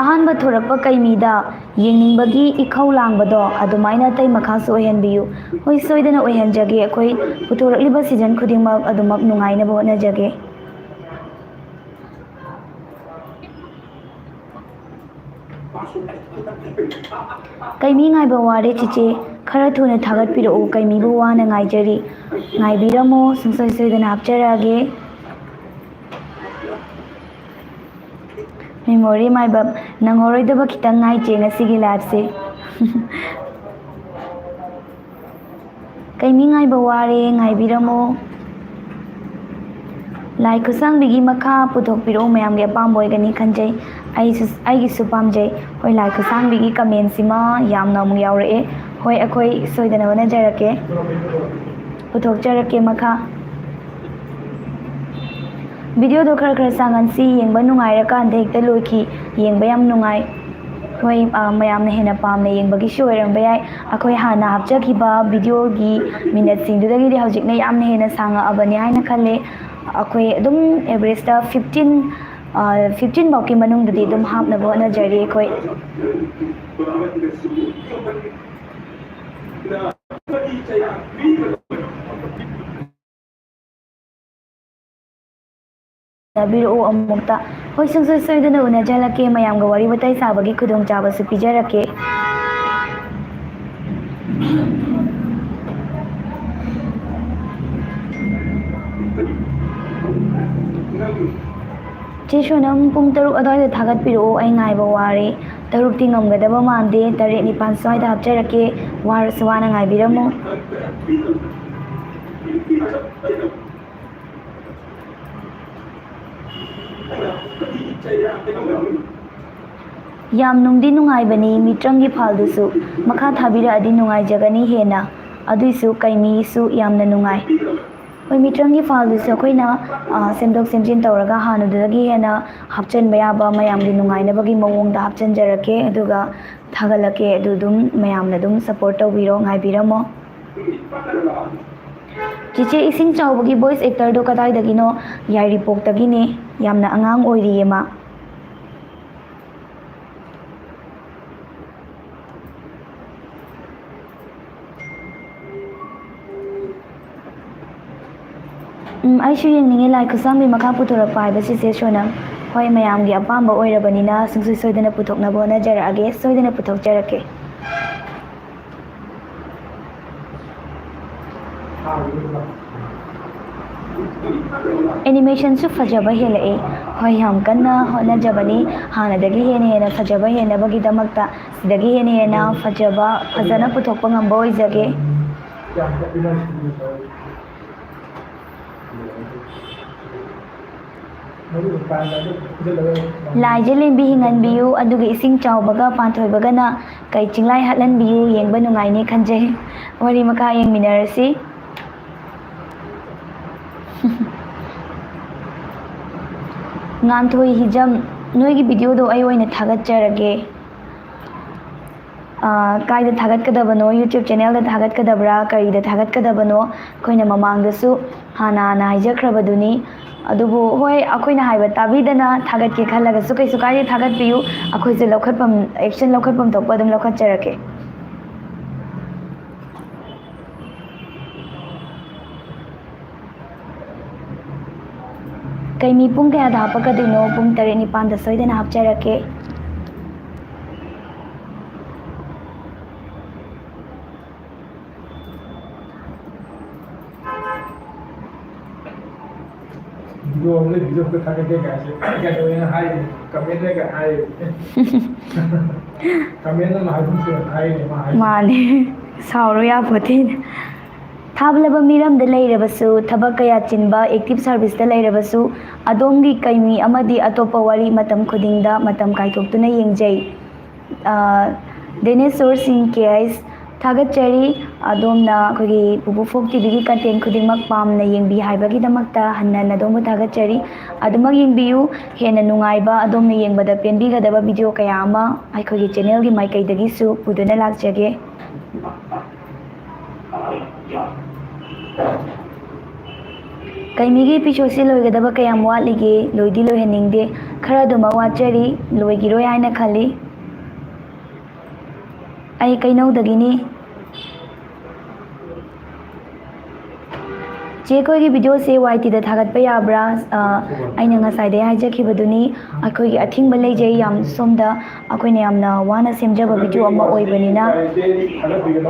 ꯑꯍꯥꯟꯕ ꯊꯣꯔꯛꯄ ꯀꯩꯃꯤꯗ ꯌꯦꯡꯅꯤꯡꯕꯒꯤ ꯏꯈꯧ ꯂꯥꯡꯕꯗꯣ ꯑꯗꯨꯃꯥꯏꯅ ꯑꯇꯩ ꯃꯈꯥꯁꯨ ꯑꯣꯏꯍꯟꯕꯤꯌꯨ꯫ ꯍꯣꯏ, ꯁꯣꯏꯗꯅ ꯑꯣꯏꯍꯟꯖꯒꯦ꯫ ꯑꯩꯈꯣꯏ ꯄꯨꯊꯣꯔꯛꯂꯤꯕ ꯁꯤꯖꯟ ꯈꯨꯗꯤꯡꯃꯛ ꯑꯗꯨꯃꯛ ꯅꯨꯡꯉꯥꯏꯅꯕ ꯍꯣꯠꯅꯖꯒꯦ꯫ ꯀꯩꯃꯤ ꯉꯥꯏꯕ ꯋꯥꯔꯦ ꯆꯤꯆꯦ, ꯈꯔ ꯊꯨꯅ ꯊꯥꯒꯠꯄꯤꯔꯛꯎ, ꯀꯩꯃꯤꯕꯨ ꯋꯥꯅ ꯉꯥꯏꯖꯔꯤ꯫ ꯉꯥꯏꯕꯤꯔꯝꯃꯣ, ꯁꯨꯡꯁꯣꯏ ꯁꯣꯏꯗꯅ ꯍꯥꯞꯆꯔꯛꯑꯒꯦ꯫ ꯃꯦꯃꯣꯔꯤ ꯃꯥꯏꯕꯝ, ꯅꯪꯍꯧꯔꯣꯏꯗꯕ ꯈꯤꯇꯪ ꯉꯥꯏ ꯆꯦ ꯉꯁꯤꯒꯤ ꯂꯥꯏꯐꯁꯦ꯫ ꯀꯩꯃꯤ ꯉꯥꯏꯕ ꯋꯥꯔꯦ, ꯉꯥꯏꯕꯤꯔꯝꯃꯣ꯫ ꯂꯥꯏ ꯈꯨꯠꯁꯥꯡꯕꯤꯒꯤ ꯃꯈꯥ ꯄꯨꯊꯣꯛꯄꯤꯔꯛꯑꯣ, ꯃꯌꯥꯝꯒꯤ ꯑꯄꯥꯝꯕ ꯑꯣꯏꯒꯅꯤ ꯈꯟꯖꯩ꯫ ꯑꯩꯁꯨ, ꯑꯩꯒꯤꯁꯨ ꯄꯥꯝꯖꯩ꯫ ꯍꯣꯏ, ꯂꯥꯏ ꯈꯨꯠꯁꯥꯡꯕꯤꯒꯤ ꯀꯃꯦꯟꯁꯤꯃ ꯌꯥꯝꯅ ꯑꯃꯨꯛ ꯌꯥꯎꯔꯛꯑꯦ꯫ ꯍꯣꯏ, ꯑꯩꯈꯣꯏ ꯁꯣꯏꯗꯅ ꯍꯣꯠꯅꯖꯔꯛꯀꯦ, ꯄꯨꯊꯣꯛꯆꯔꯛꯀꯦ ꯃꯈꯥ꯫ ꯚꯤꯗꯤꯑꯣꯗꯣ ꯈꯔ ꯈꯔ ꯁꯥꯡꯍꯟꯁꯤ, ꯌꯦꯡꯕ ꯅꯨꯡꯉꯥꯏꯔꯀꯥꯟꯗ ꯍꯦꯛꯇ ꯂꯣꯏꯈꯤ꯫ ꯌꯦꯡꯕ ꯌꯥꯝ ꯅꯨꯡꯉꯥꯏ꯫ ꯍꯣꯏ, ꯑ, ꯃꯌꯥꯝꯅ ꯍꯦꯟꯅ ꯄꯥꯝꯅ ꯌꯦꯡꯕꯒꯤꯁꯨ ꯑꯣꯏꯔꯝꯕ ꯌꯥꯏ꯫ ꯑꯩꯈꯣꯏ ꯍꯥꯟꯅ ꯍꯥꯞꯆꯈꯤꯕ ꯚꯤꯗꯤꯑꯣꯒꯤ ꯃꯤꯅꯠꯁꯤꯡꯗꯨꯗꯒꯤꯗꯤ ꯍꯧꯖꯤꯛꯅ ꯌꯥꯝꯅ ꯍꯦꯟꯅ ꯁꯥꯡꯉꯛꯑꯕꯅꯤ ꯍꯥꯏꯅ ꯈꯜꯂꯦ꯫ ꯑꯩꯈꯣꯏ ꯑꯗꯨꯝ ꯑꯦꯚꯔꯦꯖꯇ ꯐꯤꯐꯇꯤꯟ, ꯑ, ꯐꯤꯐꯇꯤꯟ ꯐꯥꯎꯒꯤ ꯃꯅꯨꯡꯗꯗꯤ ꯑꯗꯨꯝ ꯍꯥꯞꯅꯕ ꯍꯣꯠꯅꯖꯔꯤ ꯑꯩꯈꯣꯏ꯫ ꯇꯥꯕꯤꯔꯛꯎ ꯑꯃꯨꯛꯇ꯫ ꯍꯣꯏ, ꯁꯨꯡꯁꯣꯏ ꯁꯣꯏꯗꯅ ꯎꯅꯖꯂꯛꯀꯦ꯫ ꯃꯌꯥꯝꯒ ꯋꯥꯔꯤ ꯋꯥꯇꯥꯏ ꯁꯥꯕꯒꯤ ꯈꯨꯗꯣꯡꯆꯥꯕꯁꯨ ꯄꯤꯖꯔꯛꯀꯦ꯫ ꯆꯦ ꯁꯣꯅꯝ, ꯄꯨꯡ ꯇꯔꯨꯛ ꯑꯗꯨꯋꯥꯏꯗ ꯊꯥꯒꯠꯄꯤꯔꯛꯑꯣ, ꯑꯩ ꯉꯥꯏꯕ ꯋꯥꯔꯦ꯫ ꯇꯔꯨꯛꯇꯤ ꯉꯝꯒꯗꯕ ꯃꯥꯟꯗꯦ, ꯇꯔꯦꯠ ꯅꯤꯄꯥꯜ ꯁ꯭ꯋꯥꯏꯗ ꯍꯥꯞꯆꯔꯛꯀꯦ꯫ ꯋꯥꯔꯁꯨ ꯋꯥꯅ ꯉꯥꯏꯕꯤꯔꯝꯃꯨ꯫ ꯌꯥꯝ ꯅꯨꯡꯗꯤ ꯅꯨꯡꯉꯥꯏꯕꯅꯤ ꯃꯤꯇ꯭ꯔꯪꯒꯤ ꯐꯥꯜꯗꯨꯁꯨ꯫ ꯃꯈꯥ ꯊꯥꯕꯤꯔꯛꯑꯗꯤ ꯅꯨꯡꯉꯥꯏꯖꯒꯅꯤ ꯍꯦꯟꯅ꯫ ꯑꯗꯨꯏꯁꯨ ꯀꯩꯃꯤꯁꯨ ꯌꯥꯝꯅ ꯅꯨꯡꯉꯥꯏ꯫ ꯍꯣꯏ, ꯃꯤꯇ꯭ꯔꯪꯒꯤ ꯐꯥꯜꯗꯨꯁꯨ ꯑꯩꯈꯣꯏꯅ, ꯑ, ꯁꯦꯝꯗꯣꯛ ꯁꯦꯝꯖꯤꯟ ꯇꯧꯔꯒ ꯍꯥꯟꯅꯗꯨꯗꯒꯤ ꯍꯦꯟꯅ ꯍꯥꯞꯆꯤꯟꯕ ꯌꯥꯕ ꯃꯌꯥꯝꯒꯤ ꯅꯨꯡꯉꯥꯏꯅꯕꯒꯤ ꯃꯑꯣꯡꯗ ꯍꯥꯞꯆꯤꯟꯖꯔꯛꯀꯦ꯫ ꯑꯗꯨꯒ ꯊꯥꯒꯠꯂꯛꯀꯦ꯫ ꯑꯗꯨ ꯑꯗꯨꯝ ꯃꯌꯥꯝꯅ ꯑꯗꯨꯝ ꯁꯞꯄꯣꯔꯠ ꯇꯧꯕꯤꯔꯣ, ꯉꯥꯏꯕꯤꯔꯝꯃꯣ꯫ ꯆꯤꯆꯦ, ꯏꯁꯤꯡ ꯆꯥꯎꯕꯒꯤ ꯚꯣꯏꯁ ꯑꯦꯛꯇꯔꯗꯣ ꯀꯗꯥꯏꯗꯒꯤꯅꯣ? ꯌꯥꯏꯔꯤꯄꯣꯛꯇꯒꯤꯅꯦ꯫ ꯌꯥꯝꯅ ꯑꯉꯥꯡ ꯑꯣꯏꯔꯤꯌꯦ ꯃꯥ꯫ ꯎꯝ, ꯑꯩꯁꯨ ꯌꯦꯡꯅꯤꯡꯉꯤ ꯂꯥꯏ ꯈꯨꯠꯁꯥꯡꯕꯤ ꯃꯈꯥ ꯄꯨꯊꯣꯔꯛꯄ ꯍꯥꯏꯕꯁꯤꯁꯦ, ꯁꯣꯅꯝ꯫ ꯍꯣꯏ, ꯃꯌꯥꯝꯒꯤ ꯑꯄꯥꯝꯕ ꯑꯣꯏꯔꯕꯅꯤꯅ ꯁꯨꯡꯁꯣꯏ ꯁꯣꯏꯗꯅ ꯄꯨꯊꯣꯛꯅꯕ ꯍꯣꯠꯅꯖꯔꯛꯑꯒꯦ, ꯁꯣꯏꯗꯅ ꯄꯨꯊꯣꯛꯆꯔꯛꯀꯦ꯫ ꯑꯦꯅꯤꯃꯦꯁꯟꯁꯨ ꯐꯖꯕ ꯍꯦꯜꯂꯛꯑꯦ꯫ ꯍꯣꯏ, ꯌꯥꯝ ꯀꯟꯅ ꯍꯣꯠꯅꯖꯕꯅꯤ꯫ ꯍꯥꯟꯅꯗꯒꯤ ꯍꯦꯟꯅ ꯍꯦꯟꯅ ꯐꯖꯕ ꯍꯦꯟꯅꯕꯒꯤꯗꯃꯛꯇ ꯁꯤꯗꯒꯤ ꯍꯦꯟꯅ ꯍꯦꯟꯅ ꯐꯖꯕ ꯐꯖꯅ ꯄꯨꯊꯣꯛꯄ ꯉꯝꯕ ꯑꯣꯏꯖꯒꯦ꯫ ꯂꯥꯏꯁꯦ ꯂꯦꯝꯕꯤ ꯍꯤꯡꯍꯟꯕꯤꯌꯨ, ꯑꯗꯨꯒ ꯏꯁꯤꯡ ꯆꯥꯎꯕꯒ ꯄꯥꯟꯊꯣꯏꯕꯒꯅ ꯀꯩ ꯆꯤꯡꯂꯥꯏ ꯍꯥꯠꯍꯟꯕꯤꯌꯨ, ꯌꯦꯡꯕ ꯅꯨꯡꯉꯥꯏꯅꯤ ꯈꯟꯖꯩ꯫ ꯋꯥꯔꯤ ꯃꯈꯥ ꯌꯦꯡꯃꯤꯟꯅꯔꯁꯤ꯫ ꯉꯥꯟꯊꯣꯏ ꯍꯤꯖꯝ, ꯅꯣꯏꯒꯤ ꯚꯤꯗꯤꯑꯣꯗꯣ ꯑꯩ ꯑꯣꯏꯅ ꯊꯥꯒꯠꯆꯔꯒꯦ꯫ ꯑꯥ, ꯀꯥꯏꯗ ꯊꯥꯒꯠꯀꯗꯕꯅꯣ? YouTube ꯆꯦꯅꯦꯜꯗ ꯊꯥꯒꯠꯀꯗꯕ꯭ꯔꯥ, ꯀꯔꯤꯗ ꯊꯥꯒꯠꯀꯗꯕꯅꯣ? ꯑꯩꯈꯣꯏꯅ ꯃꯃꯥꯡꯗꯁꯨ ꯍꯥꯟꯅ ꯍꯥꯟꯅ ꯍꯥꯏꯖꯈ꯭ꯔꯕꯗꯨꯅꯤ꯫ ꯑꯗꯨꯕꯨ ꯍꯣꯏ, ꯑꯩꯈꯣꯏꯅ ꯍꯥꯏꯕ ꯇꯥꯕꯤꯗꯅ ꯊꯥꯒꯠꯀꯦ ꯈꯜꯂꯒꯁꯨ ꯀꯩꯁꯨ ꯀꯥꯏꯗꯦ, ꯊꯥꯒꯠꯄꯤꯌꯨ꯫ ꯑꯩꯈꯣꯏꯁꯨ ꯂꯧꯈꯠꯐꯝ, action ꯂꯧꯈꯠꯐꯝ ꯊꯣꯛꯄ ꯑꯗꯨꯝ ꯂꯧꯈꯠꯆꯔꯛꯀꯦ꯫ ꯀꯩꯃꯤ ꯄꯨꯡ ꯀꯌꯥꯗ ꯍꯥꯞꯄꯛꯀꯗꯣꯏꯅꯣ? ꯄꯨꯡ ꯇꯔꯦꯠ ꯅꯤꯄꯥꯟꯗ ꯁꯣꯏꯗꯅ ꯍꯥꯞꯆꯔꯛꯀꯦ꯫ ꯚꯤꯗꯤꯑꯣ ꯑꯃ ꯂꯩ, ꯚꯤꯗꯤꯑꯣ ꯑꯝꯇ ꯊꯥꯒꯠꯀꯦ ꯀꯥꯏꯁꯦ ꯀꯩꯗꯧꯋꯦꯅ ꯍꯥꯏꯔꯤꯅꯦ, ꯀꯃꯦꯟꯗꯒ ꯍꯥꯏꯔꯤꯅꯦ꯫ ꯀꯃꯦꯟ ꯑꯃ ꯍꯥꯏꯐꯝꯁꯦ ꯍꯥꯏꯔꯤꯅꯦ ꯃꯥ ꯍꯥꯏꯁꯦ꯫ ꯃꯥꯅꯦ, ꯁꯥꯎꯔꯨ ꯌꯥꯄꯣꯠꯇꯦ꯫ ꯊꯥꯕꯂꯕ ꯃꯤꯔꯝꯗ ꯂꯩꯔꯕꯁꯨ, ꯊꯕꯛ ꯀꯌꯥ ꯆꯤꯟꯕ, active serviceꯇ ꯂꯩꯔꯕꯁꯨ, ꯑꯗꯣꯝꯒꯤ ꯀꯩꯃꯤ ꯑꯃꯗꯤ ꯑꯇꯣꯞꯄ ꯋꯥꯔꯤ ꯃꯇꯝ ꯈꯨꯗꯤꯡꯗ ꯃꯇꯝ ꯀꯥꯏꯊꯣꯛꯇꯨꯅ ꯌꯦꯡꯖꯩ꯫ ꯑ, ꯗꯦꯅꯦꯁꯣꯔ ꯁꯤꯡ ꯀꯦ ꯑꯩꯁ, ꯊꯥꯒꯠꯆꯔꯤ꯫ ꯑꯗꯣꯝꯅ ꯑꯩꯈꯣꯏꯒꯤ ꯄꯨꯄꯨ ꯐꯣꯛ ꯇꯤꯚꯤꯒꯤ content ꯈꯨꯗꯤꯡꯃꯛ ꯄꯥꯝꯅ ꯌꯦꯡꯕꯤ ꯍꯥꯏꯕꯒꯤꯗꯃꯛꯇ ꯍꯟꯅ ꯍꯟꯅ ꯑꯗꯣꯝꯕꯨ ꯊꯥꯒꯠꯆꯔꯤ꯫ ꯑꯗꯨꯃꯛ ꯌꯦꯡꯕꯤꯌꯨ꯫ ꯍꯦꯟꯅ ꯅꯨꯡꯉꯥꯏꯕ, ꯑꯗꯣꯝꯅ ꯌꯦꯡꯕꯗ ꯄꯦꯟꯕꯤꯒꯗꯕ ꯚꯤꯗꯤꯑꯣ ꯀꯌꯥ ꯑꯃ ꯑꯩꯈꯣꯏꯒꯤ ꯆꯦꯅꯦꯜꯒꯤ ꯃꯥꯏꯀꯩꯗꯒꯤꯁꯨ ꯄꯨꯗꯨꯅ ꯂꯥꯛꯆꯒꯦ꯫ ꯀꯩꯃꯤꯒꯤ episodeꯁꯤ ꯂꯣꯏꯒꯗꯕ ꯀꯌꯥꯝ ꯋꯥꯠꯂꯤꯒꯦ? ꯂꯣꯏꯗꯤ ꯂꯣꯏꯍꯟꯅꯤꯡꯗꯦ꯫ ꯈꯔ ꯑꯗꯨꯃꯛ ꯋꯥꯠꯆꯔꯤ, ꯂꯣꯏꯈꯤꯔꯣꯏ ꯍꯥꯏꯅ ꯈꯜꯂꯤ꯫ ꯑꯩ ꯀꯩꯅꯧꯗꯒꯤꯅꯤ꯫ ꯆꯦ, ꯑꯩꯈꯣꯏꯒꯤ ꯚꯤꯗꯤꯑꯣꯁꯦ ꯋꯥꯏ ꯇꯤꯗ ꯊꯥꯒꯠꯄ ꯌꯥꯕ꯭ꯔꯥ? ꯑ, ꯑꯩꯅ ꯉꯁꯥꯏꯗꯩ ꯍꯥꯏꯖꯈꯤꯕꯗꯨꯅꯤ, ꯑꯩꯈꯣꯏꯒꯤ ꯑꯊꯤꯡꯕ ꯂꯩꯖꯩ ꯌꯥꯝ꯫ ꯁꯣꯝꯗ ꯑꯩꯈꯣꯏꯅ ꯌꯥꯝꯅ ꯋꯥꯅ ꯁꯦꯝꯖꯕ ꯚꯤꯗꯤꯑꯣ ꯑꯃ ꯑꯣꯏꯕꯅꯤꯅ,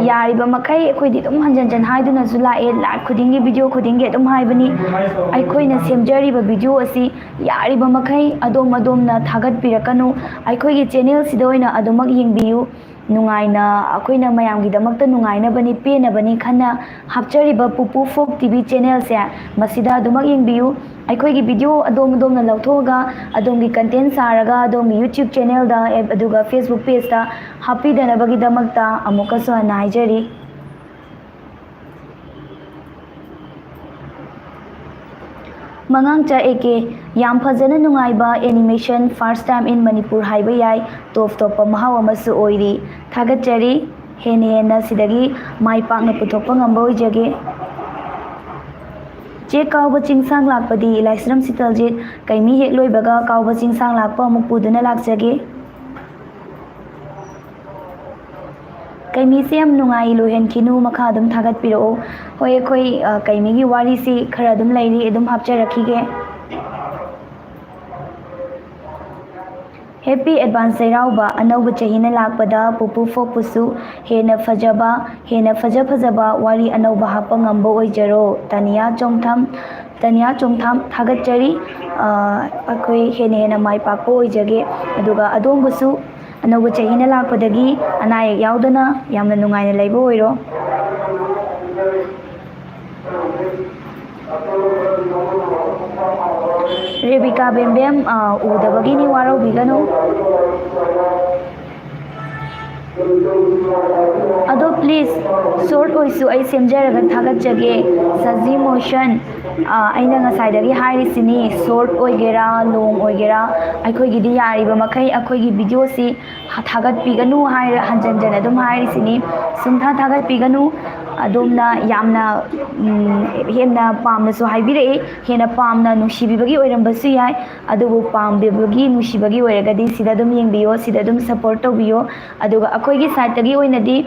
ꯌꯥꯔꯤꯕ ꯃꯈꯩ ꯑꯩꯈꯣꯏꯗꯤ ꯑꯗꯨꯝ ꯍꯟꯖꯟ ꯍꯟꯖꯟ ꯍꯥꯏꯗꯨꯅꯁꯨ ꯂꯥꯛꯑꯦ, live ꯈꯨꯗꯤꯡꯒꯤ, ꯚꯤꯗꯤꯑꯣ ꯈꯨꯗꯤꯡꯒꯤ ꯑꯗꯨꯝ ꯍꯥꯏꯕꯅꯤ꯫ ꯑꯩꯈꯣꯏꯅ ꯁꯦꯝꯖꯔꯤꯕ ꯚꯤꯗꯤꯑꯣ ꯑꯁꯤ ꯌꯥꯔꯤꯕ ꯃꯈꯩ ꯑꯗꯣꯝ ꯑꯗꯣꯝꯅ ꯊꯥꯒꯠꯄꯤꯔꯛꯀꯅꯨ꯫ ꯑꯩꯈꯣꯏꯒꯤ ꯆꯦꯅꯦꯜꯁꯤꯗ ꯑꯣꯏꯅ ꯑꯗꯨꯃꯛ ꯌꯦꯡꯕꯤꯌꯨ꯫ ꯅꯨꯡꯉꯥꯏꯅ, ꯑꯩꯈꯣꯏꯅ ꯃꯌꯥꯝꯒꯤꯗꯃꯛꯇ ꯅꯨꯡꯉꯥꯏꯅꯕꯅꯤ, ꯄꯦꯟꯅꯕꯅꯤ ꯈꯟꯅ ꯍꯥꯞꯆꯔꯤꯕ ꯄꯨꯄꯨ ꯐꯣꯛ ꯇꯤꯚꯤ ꯆꯦꯅꯦꯜꯁꯦ, ꯃꯁꯤꯗ ꯑꯗꯨꯃꯛ ꯌꯦꯡꯕꯤꯌꯨ꯫ ꯑꯩꯈꯣꯏꯒꯤ ꯚꯤꯗꯤꯑꯣ ꯑꯗꯣꯝ ꯑꯗꯣꯝꯅ ꯂꯧꯊꯣꯛꯑꯒ ꯑꯗꯣꯝꯒꯤ content ꯁꯥꯔꯒ ꯑꯗꯣꯝꯒꯤ YouTube ꯆꯦꯅꯦꯜꯗ, ꯑꯦꯞ, ꯑꯗꯨꯒ Facebook pageꯇ ꯍꯥꯞꯄꯤꯗꯅꯕꯒꯤꯗꯃꯛꯇ ꯑꯃꯨꯛꯀꯁꯨ ꯍꯟꯅ ꯍꯥꯏꯖꯔꯤ꯫ ꯃꯉꯥꯡꯆꯥ ꯑꯦ ꯀꯦ, ꯌꯥꯝ ꯐꯖꯅ ꯅꯨꯡꯉꯥꯏꯕ animation, first time in Manipur ꯍꯥꯏꯕ ꯌꯥꯏ, ꯇꯣꯞ ꯇꯣꯞꯄ ꯃꯍꯥꯎ ꯑꯃꯁꯨ ꯑꯣꯏꯔꯤ꯫ ꯊꯥꯒꯠꯆꯔꯤ꯫ ꯍꯦꯟꯅ ꯍꯦꯟꯅ ꯁꯤꯗꯒꯤ ꯃꯥꯏ ꯄꯥꯛꯅ ꯄꯨꯊꯣꯛꯄ ꯉꯝꯕ ꯑꯣꯏꯖꯒꯦ꯫ ꯆꯦ ꯀꯥꯎꯕ ꯆꯤꯡꯁꯥꯡ ꯂꯥꯛꯄꯗꯤ ꯂꯥꯏꯁ꯭ꯔꯝ ꯁꯤꯇꯜꯖꯤꯠ, ꯀꯩꯃꯤ ꯍꯦꯛ ꯂꯣꯏꯕꯒ ꯀꯥꯎꯕ ꯆꯤꯡꯁꯥꯡ ꯂꯥꯛꯄ ꯑꯃꯨꯛ ꯄꯨꯗꯨꯅ ꯂꯥꯛꯆꯒꯦ꯫ ꯀꯩꯃꯤꯁꯦ ꯌꯥꯝ ꯅꯨꯡꯉꯥꯏ, ꯂꯣꯏꯍꯟꯈꯤꯅꯨ, ꯃꯈꯥ ꯑꯗꯨꯝ ꯊꯥꯒꯠꯄꯤꯔꯛꯑꯣ꯫ ꯍꯣꯏ, ꯑꯩꯈꯣꯏ, ꯑ, ꯀꯩꯃꯤꯒꯤ ꯋꯥꯔꯤꯁꯤ ꯈꯔ ꯑꯗꯨꯝ ꯂꯩꯔꯤ, ꯑꯗꯨꯝ ꯍꯥꯞꯆꯔꯛꯈꯤꯒꯦ꯫ Happy advance ꯆꯩꯔꯥꯎꯕ, ꯑꯅꯧꯕ ꯆꯍꯤꯅ ꯂꯥꯛꯄꯗ ꯄꯨꯄꯨ ꯐꯣꯛꯄꯨꯁꯨ ꯍꯦꯟꯅ ꯐꯖꯕ, ꯍꯦꯟꯅ ꯐꯖ ꯐꯖꯕ ꯋꯥꯔꯤ ꯑꯅꯧꯕ ꯍꯥꯞꯄ ꯉꯝꯕ ꯑꯣꯏꯖꯔꯣ꯫ ꯇꯥꯅꯤꯌꯥ ꯆꯣꯡꯊꯥꯝ, ꯇꯥꯅꯤꯌꯥ ꯆꯣꯡꯊꯥꯝ, ꯊꯥꯒꯠꯆꯔꯤ꯫ ꯑ, ꯑꯩꯈꯣꯏ ꯍꯦꯟꯅ ꯍꯦꯟꯅ ꯃꯥꯏ ꯄꯥꯛꯄ ꯑꯣꯏꯖꯒꯦ꯫ ꯑꯗꯨꯒ ꯑꯗꯣꯝꯕꯨꯁꯨ ꯑꯅꯧꯕ ꯆꯍꯤꯅ ꯂꯥꯛꯄꯗꯒꯤ ꯑꯅꯥ ꯑꯌꯦꯛ ꯌꯥꯎꯗꯅ ꯌꯥꯝꯅ ꯅꯨꯡꯉꯥꯏꯅ ꯂꯩꯕ ꯑꯣꯏꯔꯣ꯫ ꯔꯦꯕꯤꯀꯥ ꯕꯦꯝꯕꯦꯝ, ꯑ, ꯎꯗꯕꯒꯤꯅꯤ, ꯋꯥꯔꯧꯕꯤꯒꯅꯨ꯫ ꯑꯗꯣ please, short ꯑꯣꯏꯁꯨ ꯑꯩ ꯁꯦꯝꯖꯔꯒ ꯊꯥꯒꯠꯆꯒꯦ꯫ ꯁꯖꯤ ꯃꯣꯁꯟ, ꯑ, ꯑꯩꯅ ꯉꯁꯥꯏꯗꯒꯤ ꯍꯥꯏꯔꯤꯁꯤꯅꯤ, short ꯑꯣꯏꯒꯦꯔꯥ, long ꯑꯣꯏꯒꯦꯔꯥ, ꯑꯩꯈꯣꯏꯒꯤꯗꯤ ꯌꯥꯔꯤꯕ ꯃꯈꯩ ꯑꯩꯈꯣꯏꯒꯤ videoꯁꯤ ꯊꯥꯒꯠꯄꯤꯒꯅꯨ ꯍꯥꯏꯔ ꯍꯟꯖꯟ ꯍꯟꯖꯟ ꯑꯗꯨꯝ ꯍꯥꯏꯔꯤꯁꯤꯅꯤ꯫ ꯁꯨꯡꯊꯥ ꯊꯥꯒꯠꯄꯤꯒꯅꯨ꯫ ꯑꯗꯣꯝꯅ ꯌꯥꯝꯅ, ꯎꯝ, ꯍꯦꯟꯅ ꯄꯥꯝꯅꯁꯨ ꯍꯥꯏꯕꯤꯔꯛꯏ, ꯍꯦꯟꯅ ꯄꯥꯝꯅ ꯅꯨꯡꯁꯤꯕꯤꯕꯒꯤ ꯑꯣꯏꯔꯝꯕꯁꯨ ꯌꯥꯏ꯫ ꯑꯗꯨꯕꯨ ꯄꯥꯝꯕꯤꯕꯒꯤ, ꯅꯨꯡꯁꯤꯕꯒꯤ ꯑꯣꯏꯔꯒꯗꯤ ꯁꯤꯗ ꯑꯗꯨꯝ ꯌꯦꯡꯕꯤꯌꯣ, ꯁꯤꯗ ꯑꯗꯨꯝ support ꯇꯧꯕꯤꯌꯣ꯫ ꯑꯗꯨꯒ ꯑꯩꯈꯣꯏꯒꯤ sideꯇꯒꯤ ꯑꯣꯏꯅꯗꯤ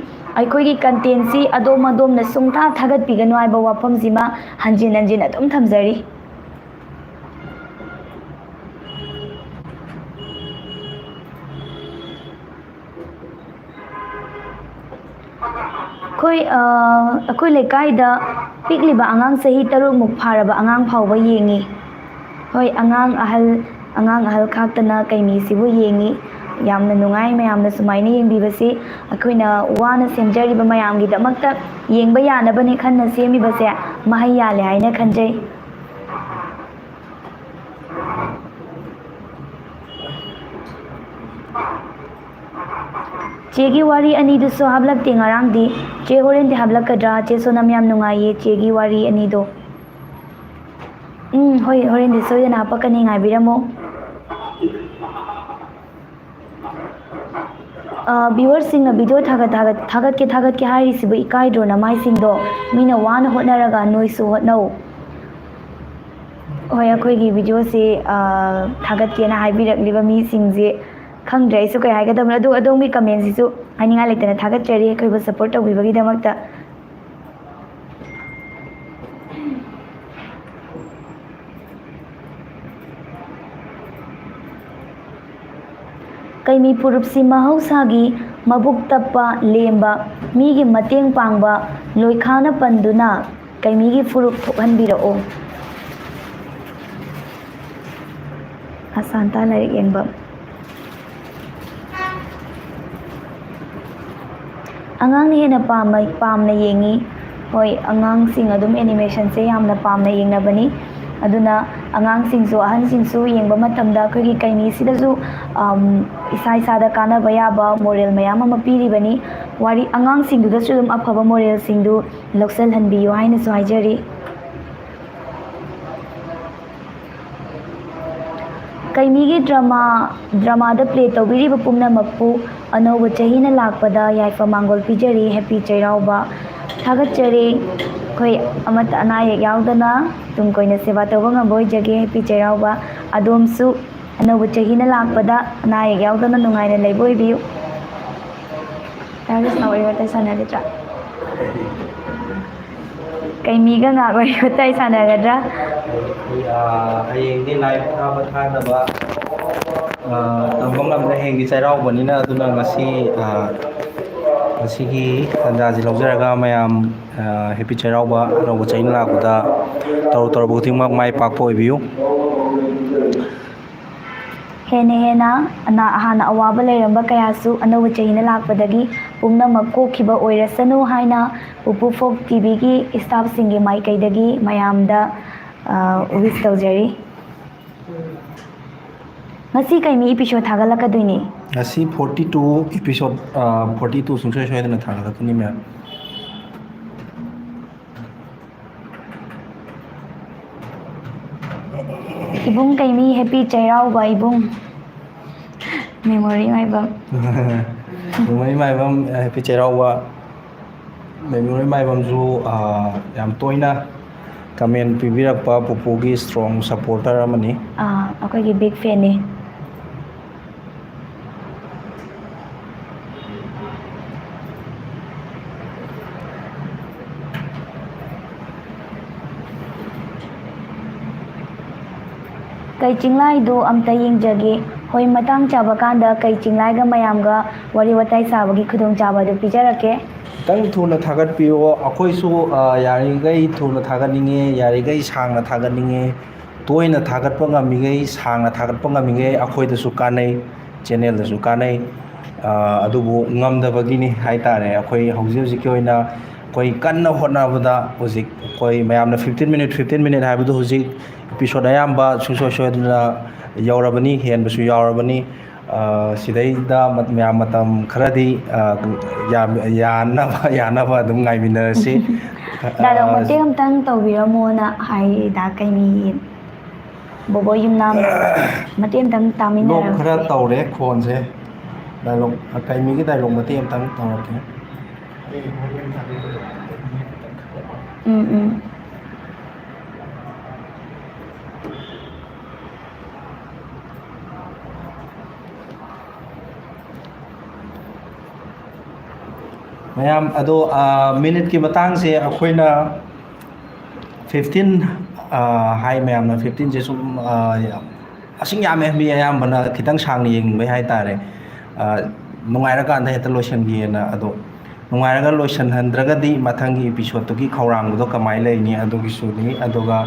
ꯑꯩꯈꯣꯏꯒꯤ contentꯁꯤ ꯑꯗꯣꯝ ꯑꯗꯣꯝꯅ ꯁꯨꯡꯊꯥ ꯊꯥꯒꯠꯄꯤꯒꯅꯨ ꯍꯥꯏꯕ ꯋꯥꯐꯝꯁꯤꯃ ꯍꯟꯖꯤꯟ ꯍꯟꯖꯤꯟ ꯑꯗꯨꯝ ꯊꯝꯖꯔꯤ꯫ ꯑꯩꯈꯣꯏ, ꯑ, ꯑꯩꯈꯣꯏ ꯂꯩꯀꯥꯏꯗ ꯄꯤꯛꯂꯤꯕ ꯑꯉꯥꯡ ꯆꯍꯤ ꯇꯔꯨꯛꯃꯨꯛ ꯐꯥꯔꯕ ꯑꯉꯥꯡ ꯐꯥꯎꯕ ꯌꯦꯡꯉꯤ꯫ ꯍꯣꯏ, ꯑꯉꯥꯡ ꯑꯍꯜ, ꯑꯉꯥꯡ ꯑꯍꯜ ꯈꯥꯛꯇꯅ ꯀꯩꯃꯤꯁꯤꯕꯨ ꯌꯦꯡꯉꯤ꯫ ꯌꯥꯝꯅ ꯅꯨꯡꯉꯥꯏ ꯃꯌꯥꯝꯅ ꯁꯨꯃꯥꯏꯅ ꯌꯦꯡꯕꯤꯕꯁꯤ꯫ ꯑꯩꯈꯣꯏꯅ ꯋꯥꯅ ꯁꯦꯝꯖꯔꯤꯕ ꯃꯌꯥꯝꯒꯤꯗꯃꯛꯇ ꯌꯦꯡꯕ ꯌꯥꯅꯕꯅꯤ ꯈꯟꯅ ꯁꯦꯝꯃꯤꯕꯁꯦ ꯃꯍꯩ ꯌꯥꯜꯂꯦ ꯍꯥꯏꯅ ꯈꯟꯖꯩ꯫ ꯆꯦꯒꯤ ꯋꯥꯔꯤ ꯑꯅꯤꯗꯨꯁꯨ ꯍꯥꯞꯂꯛꯇꯦ ꯉꯔꯥꯡꯗꯤ꯫ ꯆꯦ ꯍꯣꯔꯦꯟꯗꯤ ꯍꯥꯞꯂꯛꯀꯗ꯭ꯔꯥ? ꯆꯦ ꯁꯣꯅꯝ, ꯌꯥꯝ ꯅꯨꯡꯉꯥꯏꯌꯦ ꯆꯦꯒꯤ ꯋꯥꯔꯤ ꯑꯅꯤꯗꯣ꯫ ꯎꯝ, ꯍꯣꯏ, ꯍꯣꯔꯦꯟꯗꯤ ꯁꯣꯏꯗꯅ ꯍꯥꯞꯄꯛꯀꯅꯤ, ꯉꯥꯏꯕꯤꯔꯝꯃꯣ꯫ ꯑ, viewersꯁꯤꯡꯅ video ꯊꯥꯒꯠ-, ꯊꯥꯒꯠ-, ꯊꯥꯒꯠꯀꯦ, ꯊꯥꯒꯠꯀꯦ ꯍꯥꯏꯔꯤꯁꯤꯕꯨ ꯏꯀꯥꯏꯗ꯭ꯔꯣ ꯅꯃꯥꯏꯁꯤꯡꯗꯣ? ꯃꯤꯅ ꯋꯥꯅ ꯍꯣꯠꯅꯔꯒ ꯅꯣꯏꯁꯨ ꯍꯣꯠꯅꯧ꯫ ꯍꯣꯏ, ꯑꯩꯈꯣꯏꯒꯤ videoꯁꯦ, ꯑ, ꯊꯥꯒꯠꯀꯦꯅ ꯍꯥꯏꯕꯤꯔꯛꯂꯤꯕ ꯃꯤꯁꯤꯡꯁꯦ ꯈꯪꯗ꯭ꯔꯦ ꯑꯩꯁꯨ ꯀꯩ ꯍꯥꯏꯒꯗꯕꯅꯣ꯫ ꯑꯗꯨ ꯑꯗꯣꯝꯒꯤ commentꯁꯤꯁꯨ ꯍꯥꯏꯅꯤꯡꯉꯥꯏ ꯂꯩꯇꯅ ꯊꯥꯒꯠꯆꯔꯤ ꯑꯩꯈꯣꯏꯕꯨ support ꯇꯧꯕꯤꯕꯒꯤꯗꯃꯛꯇ꯫ ꯀꯩꯃꯤ ꯐꯨꯔꯨꯞꯁꯤ ꯃꯍꯧꯁꯥꯒꯤ ꯃꯕꯨꯛ ꯇꯞꯄ, ꯂꯦꯝꯕ, ꯃꯤꯒꯤ ꯃꯇꯦꯡ ꯄꯥꯡꯕ, ꯂꯣꯏꯈꯥꯅ ꯄꯟꯗꯨꯅ ꯀꯩꯃꯤꯒꯤ ꯐꯨꯔꯨꯞ ꯊꯣꯛꯍꯟꯕꯤꯔꯛꯎ꯫ ꯑꯁꯥꯟꯇꯥ ꯂꯥꯏꯔꯤꯛ ꯌꯦꯡꯕ꯫ ꯑꯉꯥꯡꯅ ꯍꯦꯟꯅ ꯄꯥꯝꯅ, ꯄꯥꯝꯅ ꯌꯦꯡꯉꯤ꯫ ꯍꯣꯏ, ꯑꯉꯥꯡꯁꯤꯡ ꯑꯗꯨꯝ animationꯁꯦ ꯌꯥꯝꯅ ꯄꯥꯝꯅ ꯌꯦꯡꯅꯕꯅꯤ꯫ ꯑꯗꯨꯅ ꯑꯉꯥꯡꯁꯤꯡꯁꯨ, ꯑꯍꯟꯁꯤꯡꯁꯨ ꯌꯦꯡꯕ ꯃꯇꯝꯗ ꯑꯩꯈꯣꯏꯒꯤ ꯀꯩꯅꯤꯁꯤꯗꯁꯨ, ꯑꯝ, ꯏꯁꯥ ꯏꯁꯥꯗ ꯀꯥꯟꯅꯕ ꯌꯥꯕ moral ꯃꯌꯥꯝ ꯑꯃ ꯄꯤꯔꯤꯕꯅꯤ꯫ ꯋꯥꯔꯤ, ꯑꯉꯥꯡꯁꯤꯡꯗꯨꯗꯁꯨ ꯑꯗꯨꯝ ꯑꯐꯕ moralꯁꯤꯡꯗꯨ ꯂꯧꯁꯤꯜꯍꯟꯕꯤꯌꯨ ꯍꯥꯏꯅꯁꯨ ꯍꯥꯏꯖꯔꯤ꯫ ꯀꯩꯃꯤꯒꯤ drama, dramaꯗ play ꯇꯧꯕꯤꯔꯤꯕ ꯄꯨꯝꯅꯃꯛꯄꯨ ꯑꯅꯧꯕ ꯆꯍꯤꯅ ꯂꯥꯛꯄꯗ ꯌꯥꯏꯐ ꯃꯥꯡꯒꯣꯜ ꯄꯤꯖꯔꯤ꯫ Happy ꯆꯩꯔꯥꯎꯕ꯫ ꯊꯥꯒꯠꯆꯔꯤ꯫ ꯑꯩꯈꯣꯏ ꯑꯃꯠꯇ ꯑꯅꯥ ꯑꯌꯦꯛ ꯌꯥꯎꯗꯅ ꯇꯨꯡ ꯀꯣꯏꯅ ꯁꯦꯕꯥ ꯇꯧꯕ ꯉꯝꯕ ꯑꯣꯏꯖꯒꯦ꯫ Happy ꯆꯩꯔꯥꯎꯕ꯫ ꯑꯗꯣꯝꯁꯨ ꯑꯅꯧꯕ ꯆꯍꯤꯅ ꯂꯥꯛꯄꯗ ꯑꯅꯥ ꯑꯌꯦꯛ ꯌꯥꯎꯗꯅ ꯅꯨꯡꯉꯥꯏꯅ ꯂꯩꯕ ꯑꯣꯏꯕꯤꯌꯨ꯫ ꯇꯥꯔꯤꯁꯅ ꯋꯥꯔꯤ ꯋꯥꯇꯥꯏ ꯁꯥꯟꯅꯒꯗ꯭ꯔꯥ? ꯀꯩꯃꯤꯒ ꯉꯥꯏꯍꯥꯛ ꯋꯥꯔꯤ ꯋꯥꯇꯥꯏ ꯁꯥꯟꯅꯒꯗ꯭ꯔꯥ? ꯑꯥ, ꯍꯌꯦꯡꯗꯤ ꯂꯥꯏ ꯊꯥꯕ ꯊꯥꯗꯕ, ꯑꯥ, ꯇꯝꯕ ꯉꯝꯗ꯭ꯔꯦ꯫ ꯍꯌꯦꯡꯗꯤ ꯆꯩꯔꯥꯎꯕꯅꯤꯅ, ꯑꯗꯨꯅ ꯉꯁꯤ, ꯑꯥ, ꯉꯁꯤꯒꯤ ꯇꯥꯟꯖꯥꯁꯤ ꯂꯧꯖꯔꯒ ꯃꯌꯥꯝ, ꯑꯥ, Happy ꯆꯩꯔꯥꯎꯕ, ꯑꯅꯧꯕ ꯆꯍꯤ ꯂꯥꯛꯄꯗ ꯇꯧꯔꯨ ꯇꯧꯔꯨꯕ ꯈꯨꯗꯤꯡꯃꯛ ꯃꯥꯏ ꯄꯥꯛꯄ ꯑꯣꯏꯕꯤꯌꯨ꯫ ꯍꯦꯟꯅ ꯍꯦꯟꯅ ꯑꯅꯥ-, ꯍꯥꯟꯅ ꯑꯋꯥꯕ ꯂꯩꯔꯝꯕ ꯀꯌꯥꯁꯨ ꯑꯅꯧꯕ ꯆꯍꯤꯅ ꯂꯥꯛꯄꯗꯒꯤ ꯄꯨꯝꯅꯃꯛ ꯀꯣꯛꯈꯤꯕ ꯑꯣꯏꯔꯁꯅꯨ ꯍꯥꯏꯅ ꯄꯨꯄꯨ ꯐꯣꯛ ꯇꯤꯚꯤꯒꯤ staffꯁꯤꯡꯒꯤ ꯃꯥꯏꯀꯩꯗꯒꯤ ꯃꯌꯥꯝꯗ, ꯑ, wish ꯇꯧꯖꯔꯤ꯫ ꯉꯁꯤ ꯀꯩꯃꯤ episode ꯊꯥꯒꯠꯂꯛꯀꯗꯣꯏꯅꯤ? ꯉꯁꯤ forty two episode, ꯑ, forty two ꯁꯨꯡꯁꯣꯏ ꯁꯣꯏꯗꯅ ꯊꯥꯒꯠꯂꯛꯀꯅꯤ, ꯃꯌꯥꯝ꯫ ꯏꯕꯨꯡ ꯀꯩꯃꯤ, ꯍꯦꯄꯤ ꯆꯩꯔꯥꯎꯕ ꯏꯕꯨꯡ꯫ ꯃꯦꯃꯣꯔꯤ ꯃꯥꯏꯕꯝ꯫ ꯃꯦꯃꯣꯔꯤ ꯃꯥꯏꯕꯝ, ꯍꯦꯄꯤ ꯆꯩꯔꯥꯎꯕ꯫ ꯃꯦꯃꯣꯔꯤ ꯃꯥꯏꯕꯝꯁꯨ, ꯑꯥ, ꯌꯥꯝ ꯇꯣꯏꯅ ꯀꯃꯦꯟ ꯄꯤꯕꯤꯔꯛꯄ ꯄꯨꯄꯨꯒꯤ ꯁ꯭ꯇ꯭ꯔꯣꯡ ꯁꯄꯣꯔꯇꯔ ꯑꯃꯅꯤ꯫ ꯑꯥ, ꯑꯩꯈꯣꯏꯒꯤ ꯕꯤꯒ ꯐꯦꯟꯅꯤ꯫ ꯀꯩ ꯆꯤꯡꯂꯥꯏꯗꯨ ꯑꯝꯇ ꯌꯦꯡꯖꯒꯦ꯫ ꯍꯣꯏ, ꯃꯇꯥꯡ ꯆꯥꯕ ꯀꯥꯟꯗ ꯀꯩ ꯆꯤꯡꯂꯥꯏꯒ ꯃꯌꯥꯝꯒ ꯋꯥꯔꯤ ꯋꯥꯇꯥꯏ ꯁꯥꯕꯒꯤ ꯈꯨꯗꯣꯡꯆꯥꯕ ꯑꯗꯨ ꯄꯤꯖꯔꯛꯀꯦ꯫ ꯈꯤꯇꯪ ꯊꯨꯅ ꯊꯥꯒꯠꯄꯤꯌꯣ꯫ ꯑꯩꯈꯣꯏꯁꯨ, ꯑ, ꯌꯥꯔꯤꯈꯩ ꯊꯨꯅ ꯊꯥꯒꯠꯅꯤꯡꯉꯦ, ꯌꯥꯔꯤꯈꯩ ꯁꯥꯡꯅ ꯊꯥꯒꯠꯅꯤꯡꯉꯦ꯫ ꯇꯣꯏꯅ ꯊꯥꯒꯠꯄ ꯉꯝꯃꯤꯈꯩ, ꯁꯥꯡꯅ ꯊꯥꯒꯠꯄ ꯉꯝꯃꯤꯈꯩ ꯑꯩꯈꯣꯏꯗꯁꯨ ꯀꯥꯟꯅꯩ, ꯆꯦꯅꯦꯜꯗꯁꯨ ꯀꯥꯟꯅꯩ꯫ ꯑ, ꯑꯗꯨꯕꯨ ꯉꯝꯗꯕꯒꯤꯅꯤ ꯍꯥꯏ ꯇꯥꯔꯦ꯫ ꯑꯩꯈꯣꯏ ꯍꯧꯖꯤꯛ ꯍꯧꯖꯤꯛꯀꯤ ꯑꯣꯏꯅ ꯑꯩꯈꯣꯏ ꯀꯟꯅ ꯍꯣꯠꯅꯕꯗ ꯍꯧꯖꯤꯛ ꯑꯩꯈꯣꯏ ꯃꯌꯥꯝꯅ fifteen minute, fifteen minute ꯍꯥꯏꯕꯗꯨ ꯍꯧꯖꯤꯛ episode ꯑꯌꯥꯝꯕ ꯁꯨꯡꯁꯣꯏ ꯁꯣꯏꯗꯅ ꯌꯧꯔꯕꯅꯤ, ꯍꯦꯟꯕꯁꯨ ꯌꯥꯎꯔꯕꯅꯤ꯫ ꯑ, ꯁꯤꯗꯩꯗ ꯃ-, ꯃꯌꯥꯝ ꯃꯇꯝ ꯈꯔꯗꯤ, ꯑ, ꯌꯥ-, ꯌꯥꯅꯕ, ꯌꯥꯅꯕ ꯑꯗꯨꯝ ꯉꯥꯏꯃꯤꯟꯅꯔꯁꯤ꯫ ꯗꯥꯏꯂꯣꯛ ꯑ, ꯃꯇꯦꯛ ꯑꯃꯇꯪ ꯇꯧꯕꯤꯔꯝꯃꯣꯅ ꯍꯥꯏꯔꯤ ꯗꯥ ꯀꯩꯃꯤ꯫ ꯕꯣꯕꯣ ꯌꯨꯝꯅꯥꯝ ꯃꯇꯦꯛ ꯑꯃꯇꯪ ꯂꯣꯛ ꯇꯥꯃꯤꯟꯅꯔꯝꯁꯤ꯫ ꯈꯔ ꯇꯧꯔꯦ ꯈꯣꯟꯁꯦ꯫ ꯗꯥꯏꯂꯣꯛ, ꯀꯩꯃꯤꯒꯤ ꯗꯥꯏꯂꯣꯛ ꯃꯇꯦꯛ ꯑꯃꯇꯪ ꯇꯧꯔꯛꯀꯦ꯫ ꯎꯝ, ꯎꯝ꯫ ꯃꯌꯥꯝ ꯑꯗꯣ, ꯑ, ꯃꯤꯅꯤꯠꯀꯤ ꯃꯇꯥꯡꯁꯦ ꯑꯩꯈꯣꯏꯅ fifteen, ꯑ, ꯍꯥꯏ ꯃꯌꯥꯝꯅ fifteenꯁꯦ ꯁꯨꯝ, ꯑ, ꯌꯥꯝ ꯃꯁꯤꯡ ꯌꯥꯝꯃꯦ, ꯃꯤ ꯑꯌꯥꯝꯕꯅ ꯈꯤꯇꯪ ꯁꯥꯡꯅ ꯌꯦꯡꯅꯤꯡꯕꯩ ꯍꯥꯏꯇꯥꯔꯦ꯫ ꯑ, ꯅꯨꯡꯉꯥꯏꯔꯀꯥꯟꯗ ꯍꯦꯛꯇ ꯂꯣꯏꯁꯤꯟꯒꯦꯅ꯫ ꯑꯗꯣ ꯅꯨꯡꯉꯥꯏꯔꯒ ꯂꯣꯏꯁꯤꯟꯍꯟꯗ꯭ꯔꯒꯗꯤ ꯃꯊꯪꯒꯤ episodeꯇꯨꯒꯤ ꯈꯧꯔꯥꯡꯕꯗꯣ ꯀꯃꯥꯏꯅ ꯂꯩꯅꯤ? ꯑꯗꯨꯒꯤꯁꯨꯅꯤ꯫ ꯑꯗꯨꯒ,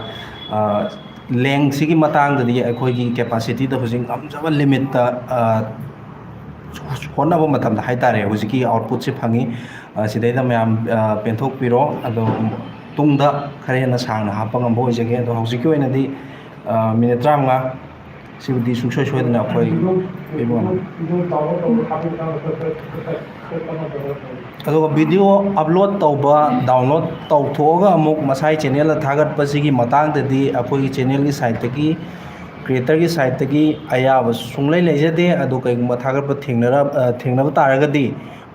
ꯑ, lengthꯁꯤꯒꯤ ꯃꯇꯥꯡꯗꯗꯤ ꯑꯩꯈꯣꯏꯒꯤ capacityꯗ ꯍꯧꯖꯤꯛ ꯉꯝꯖꯕ limitꯇ, ꯑ, ꯍꯣꯠꯅꯕ ꯃꯇꯝꯗ ꯍꯥꯏꯇꯥꯔꯦ, ꯍꯧꯖꯤꯛꯀꯤ outputꯁꯦ ꯐꯪꯉꯤ꯫ ꯑ, ꯁꯤꯗꯩꯗ ꯃꯌꯥꯝ, ꯑ, ꯄꯦꯟꯊꯣꯛꯄꯤꯔꯣ꯫ ꯑꯗꯣ ꯇꯨꯡꯗ ꯈꯔ ꯍꯦꯟꯅ ꯁꯥꯡꯅ ꯍꯥꯞꯄ ꯉꯝꯕ ꯑꯣꯏꯖꯒꯦ꯫ ꯑꯗꯣ ꯍꯧꯖꯤꯛꯀꯤ ꯑꯣꯏꯅꯗꯤ, ꯑ, ꯃꯤꯅꯤꯠ ꯇꯔꯥꯃꯉꯥ ꯁꯤꯕꯨꯗꯤ ꯁꯨꯡꯁꯣꯏ ꯁꯣꯏꯗꯅ ꯑꯩꯈꯣꯏ ꯄꯤꯕ ꯉꯝꯃꯤ꯫ ꯑꯗꯨꯒ video upload ꯇꯧꯕ, download ꯇꯧꯊꯣꯛꯑꯒ ꯑꯃꯨꯛ ꯃꯁꯥꯒꯤ channelꯗ ꯊꯥꯒꯠꯄꯁꯤꯒꯤ ꯃꯇꯥꯡꯗꯗꯤ ꯑꯩꯈꯣꯏꯒꯤ channelꯒꯤ sideꯇꯒꯤ ꯀ꯭ꯔꯤꯌꯦꯇꯔꯒꯤ ꯁꯥꯏꯠꯇꯒꯤ ꯑꯌꯥꯕ ꯁꯨꯡꯂꯩ ꯂꯩꯖꯗꯦ꯫ ꯑꯗꯣ ꯀꯩꯒꯨꯝꯕ ꯊꯥꯒꯠꯄ ꯊꯦꯡꯅꯔ-, ꯑ, ꯊꯦꯡꯅꯕ ꯇꯥꯔꯒꯗꯤ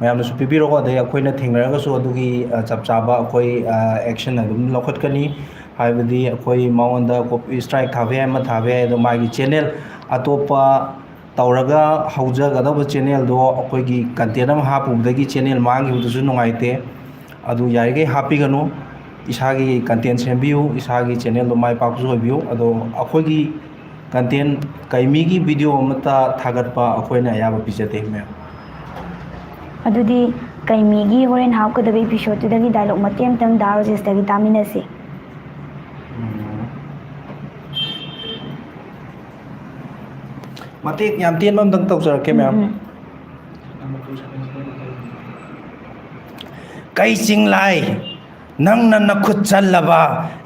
ꯃꯌꯥꯝꯅꯁꯨ ꯄꯤꯕꯤꯔꯛꯑꯣ꯫ ꯑꯗꯩ ꯑꯩꯈꯣꯏꯅ ꯊꯦꯡꯅꯔꯒꯁꯨ ꯑꯗꯨꯒꯤ, ꯑ, ꯆꯞ ꯆꯥꯕ ꯑꯩꯈꯣꯏ, ꯑ, ꯑꯦꯛꯁꯟ ꯑꯗꯨꯝ ꯂꯧꯈꯠꯀꯅꯤ꯫ ꯍꯥꯏꯕꯗꯤ ꯑꯩꯈꯣꯏ ꯃꯉꯣꯟꯗ ꯀꯣꯄꯤ ꯏꯁꯇ꯭ꯔꯥꯏꯛ ꯊꯥꯕ ꯌꯥꯏ, ꯑꯃ ꯊꯥꯕ ꯌꯥꯏ꯫ ꯑꯗꯣ ꯃꯥꯒꯤ ꯆꯦꯅꯦꯜ ꯑꯇꯣꯞꯄ ꯇꯧꯔꯒ ꯍꯧꯖꯒꯗꯧꯕ ꯆꯦꯅꯦꯜꯗꯣ ꯑꯩꯈꯣꯏꯒꯤ ꯀꯟꯇꯦꯟ ꯑꯃ ꯍꯥꯞꯄꯨꯕꯗꯒꯤ ꯆꯦꯅꯦꯜ ꯃꯥꯡꯈꯤꯕꯗꯨꯁꯨ ꯅꯨꯡꯉꯥꯏꯇꯦ꯫ ꯑꯗꯨ ꯌꯥꯔꯤꯈꯩ ꯍꯥꯞꯄꯤꯒꯅꯨ꯫ ꯏꯁꯥꯒꯤ ꯀꯟꯇꯦꯟ ꯁꯦꯝꯕꯤꯌꯨ, ꯏꯁꯥꯒꯤ ꯆꯦꯅꯦꯜꯗꯣ ꯃꯥꯏ ꯄꯥꯛꯄꯁꯨ ꯑꯣꯏꯕꯤꯌꯨ꯫ ꯑꯗꯣ ꯑꯩꯈꯣꯏꯒꯤ ꯀꯟꯇꯦꯟ, ꯀꯩꯃꯤꯒꯤ ꯚꯤꯗꯤꯑꯣ ꯑꯃꯠꯇ ꯊꯥꯒꯠꯄ ꯑꯩꯈꯣꯏꯅ ꯑꯌꯥꯕ ꯄꯤꯖꯗꯦ, ꯃꯦꯝ꯫ ꯑꯗꯨꯗꯤ ꯀꯩꯃꯤꯒꯤ ꯍꯣꯔꯦꯟ ꯍꯥꯞꯀꯗꯕ ꯏꯄꯤꯁꯣꯠꯇꯨꯗꯒꯤ ꯗꯥꯏꯂꯣꯛ ꯃꯇꯦꯛ ꯑꯃꯇꯪ ꯗꯥ ꯔꯣꯖꯦꯁꯇꯒꯤ ꯇꯥꯃꯤꯟꯅꯁꯤ꯫ ꯎꯝ꯫ ꯃꯇꯦꯛ ꯌꯥꯝ ꯇꯦꯟꯕ ꯑꯝꯇꯪ ꯇꯧꯖꯔꯛꯀꯦ, ꯃꯦꯝ꯫ ꯎꯝ, ꯎꯝ꯫ ꯀꯩ ꯆꯤꯡꯂꯥꯏ, ꯅꯪꯅ ꯅꯈꯨꯠ ꯆꯜꯂꯕ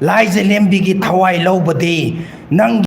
ꯂꯥꯏꯖꯂꯦꯝꯕꯤꯒꯤ ꯊꯋꯥꯏ ꯂꯧꯕꯗꯤ ꯅꯪ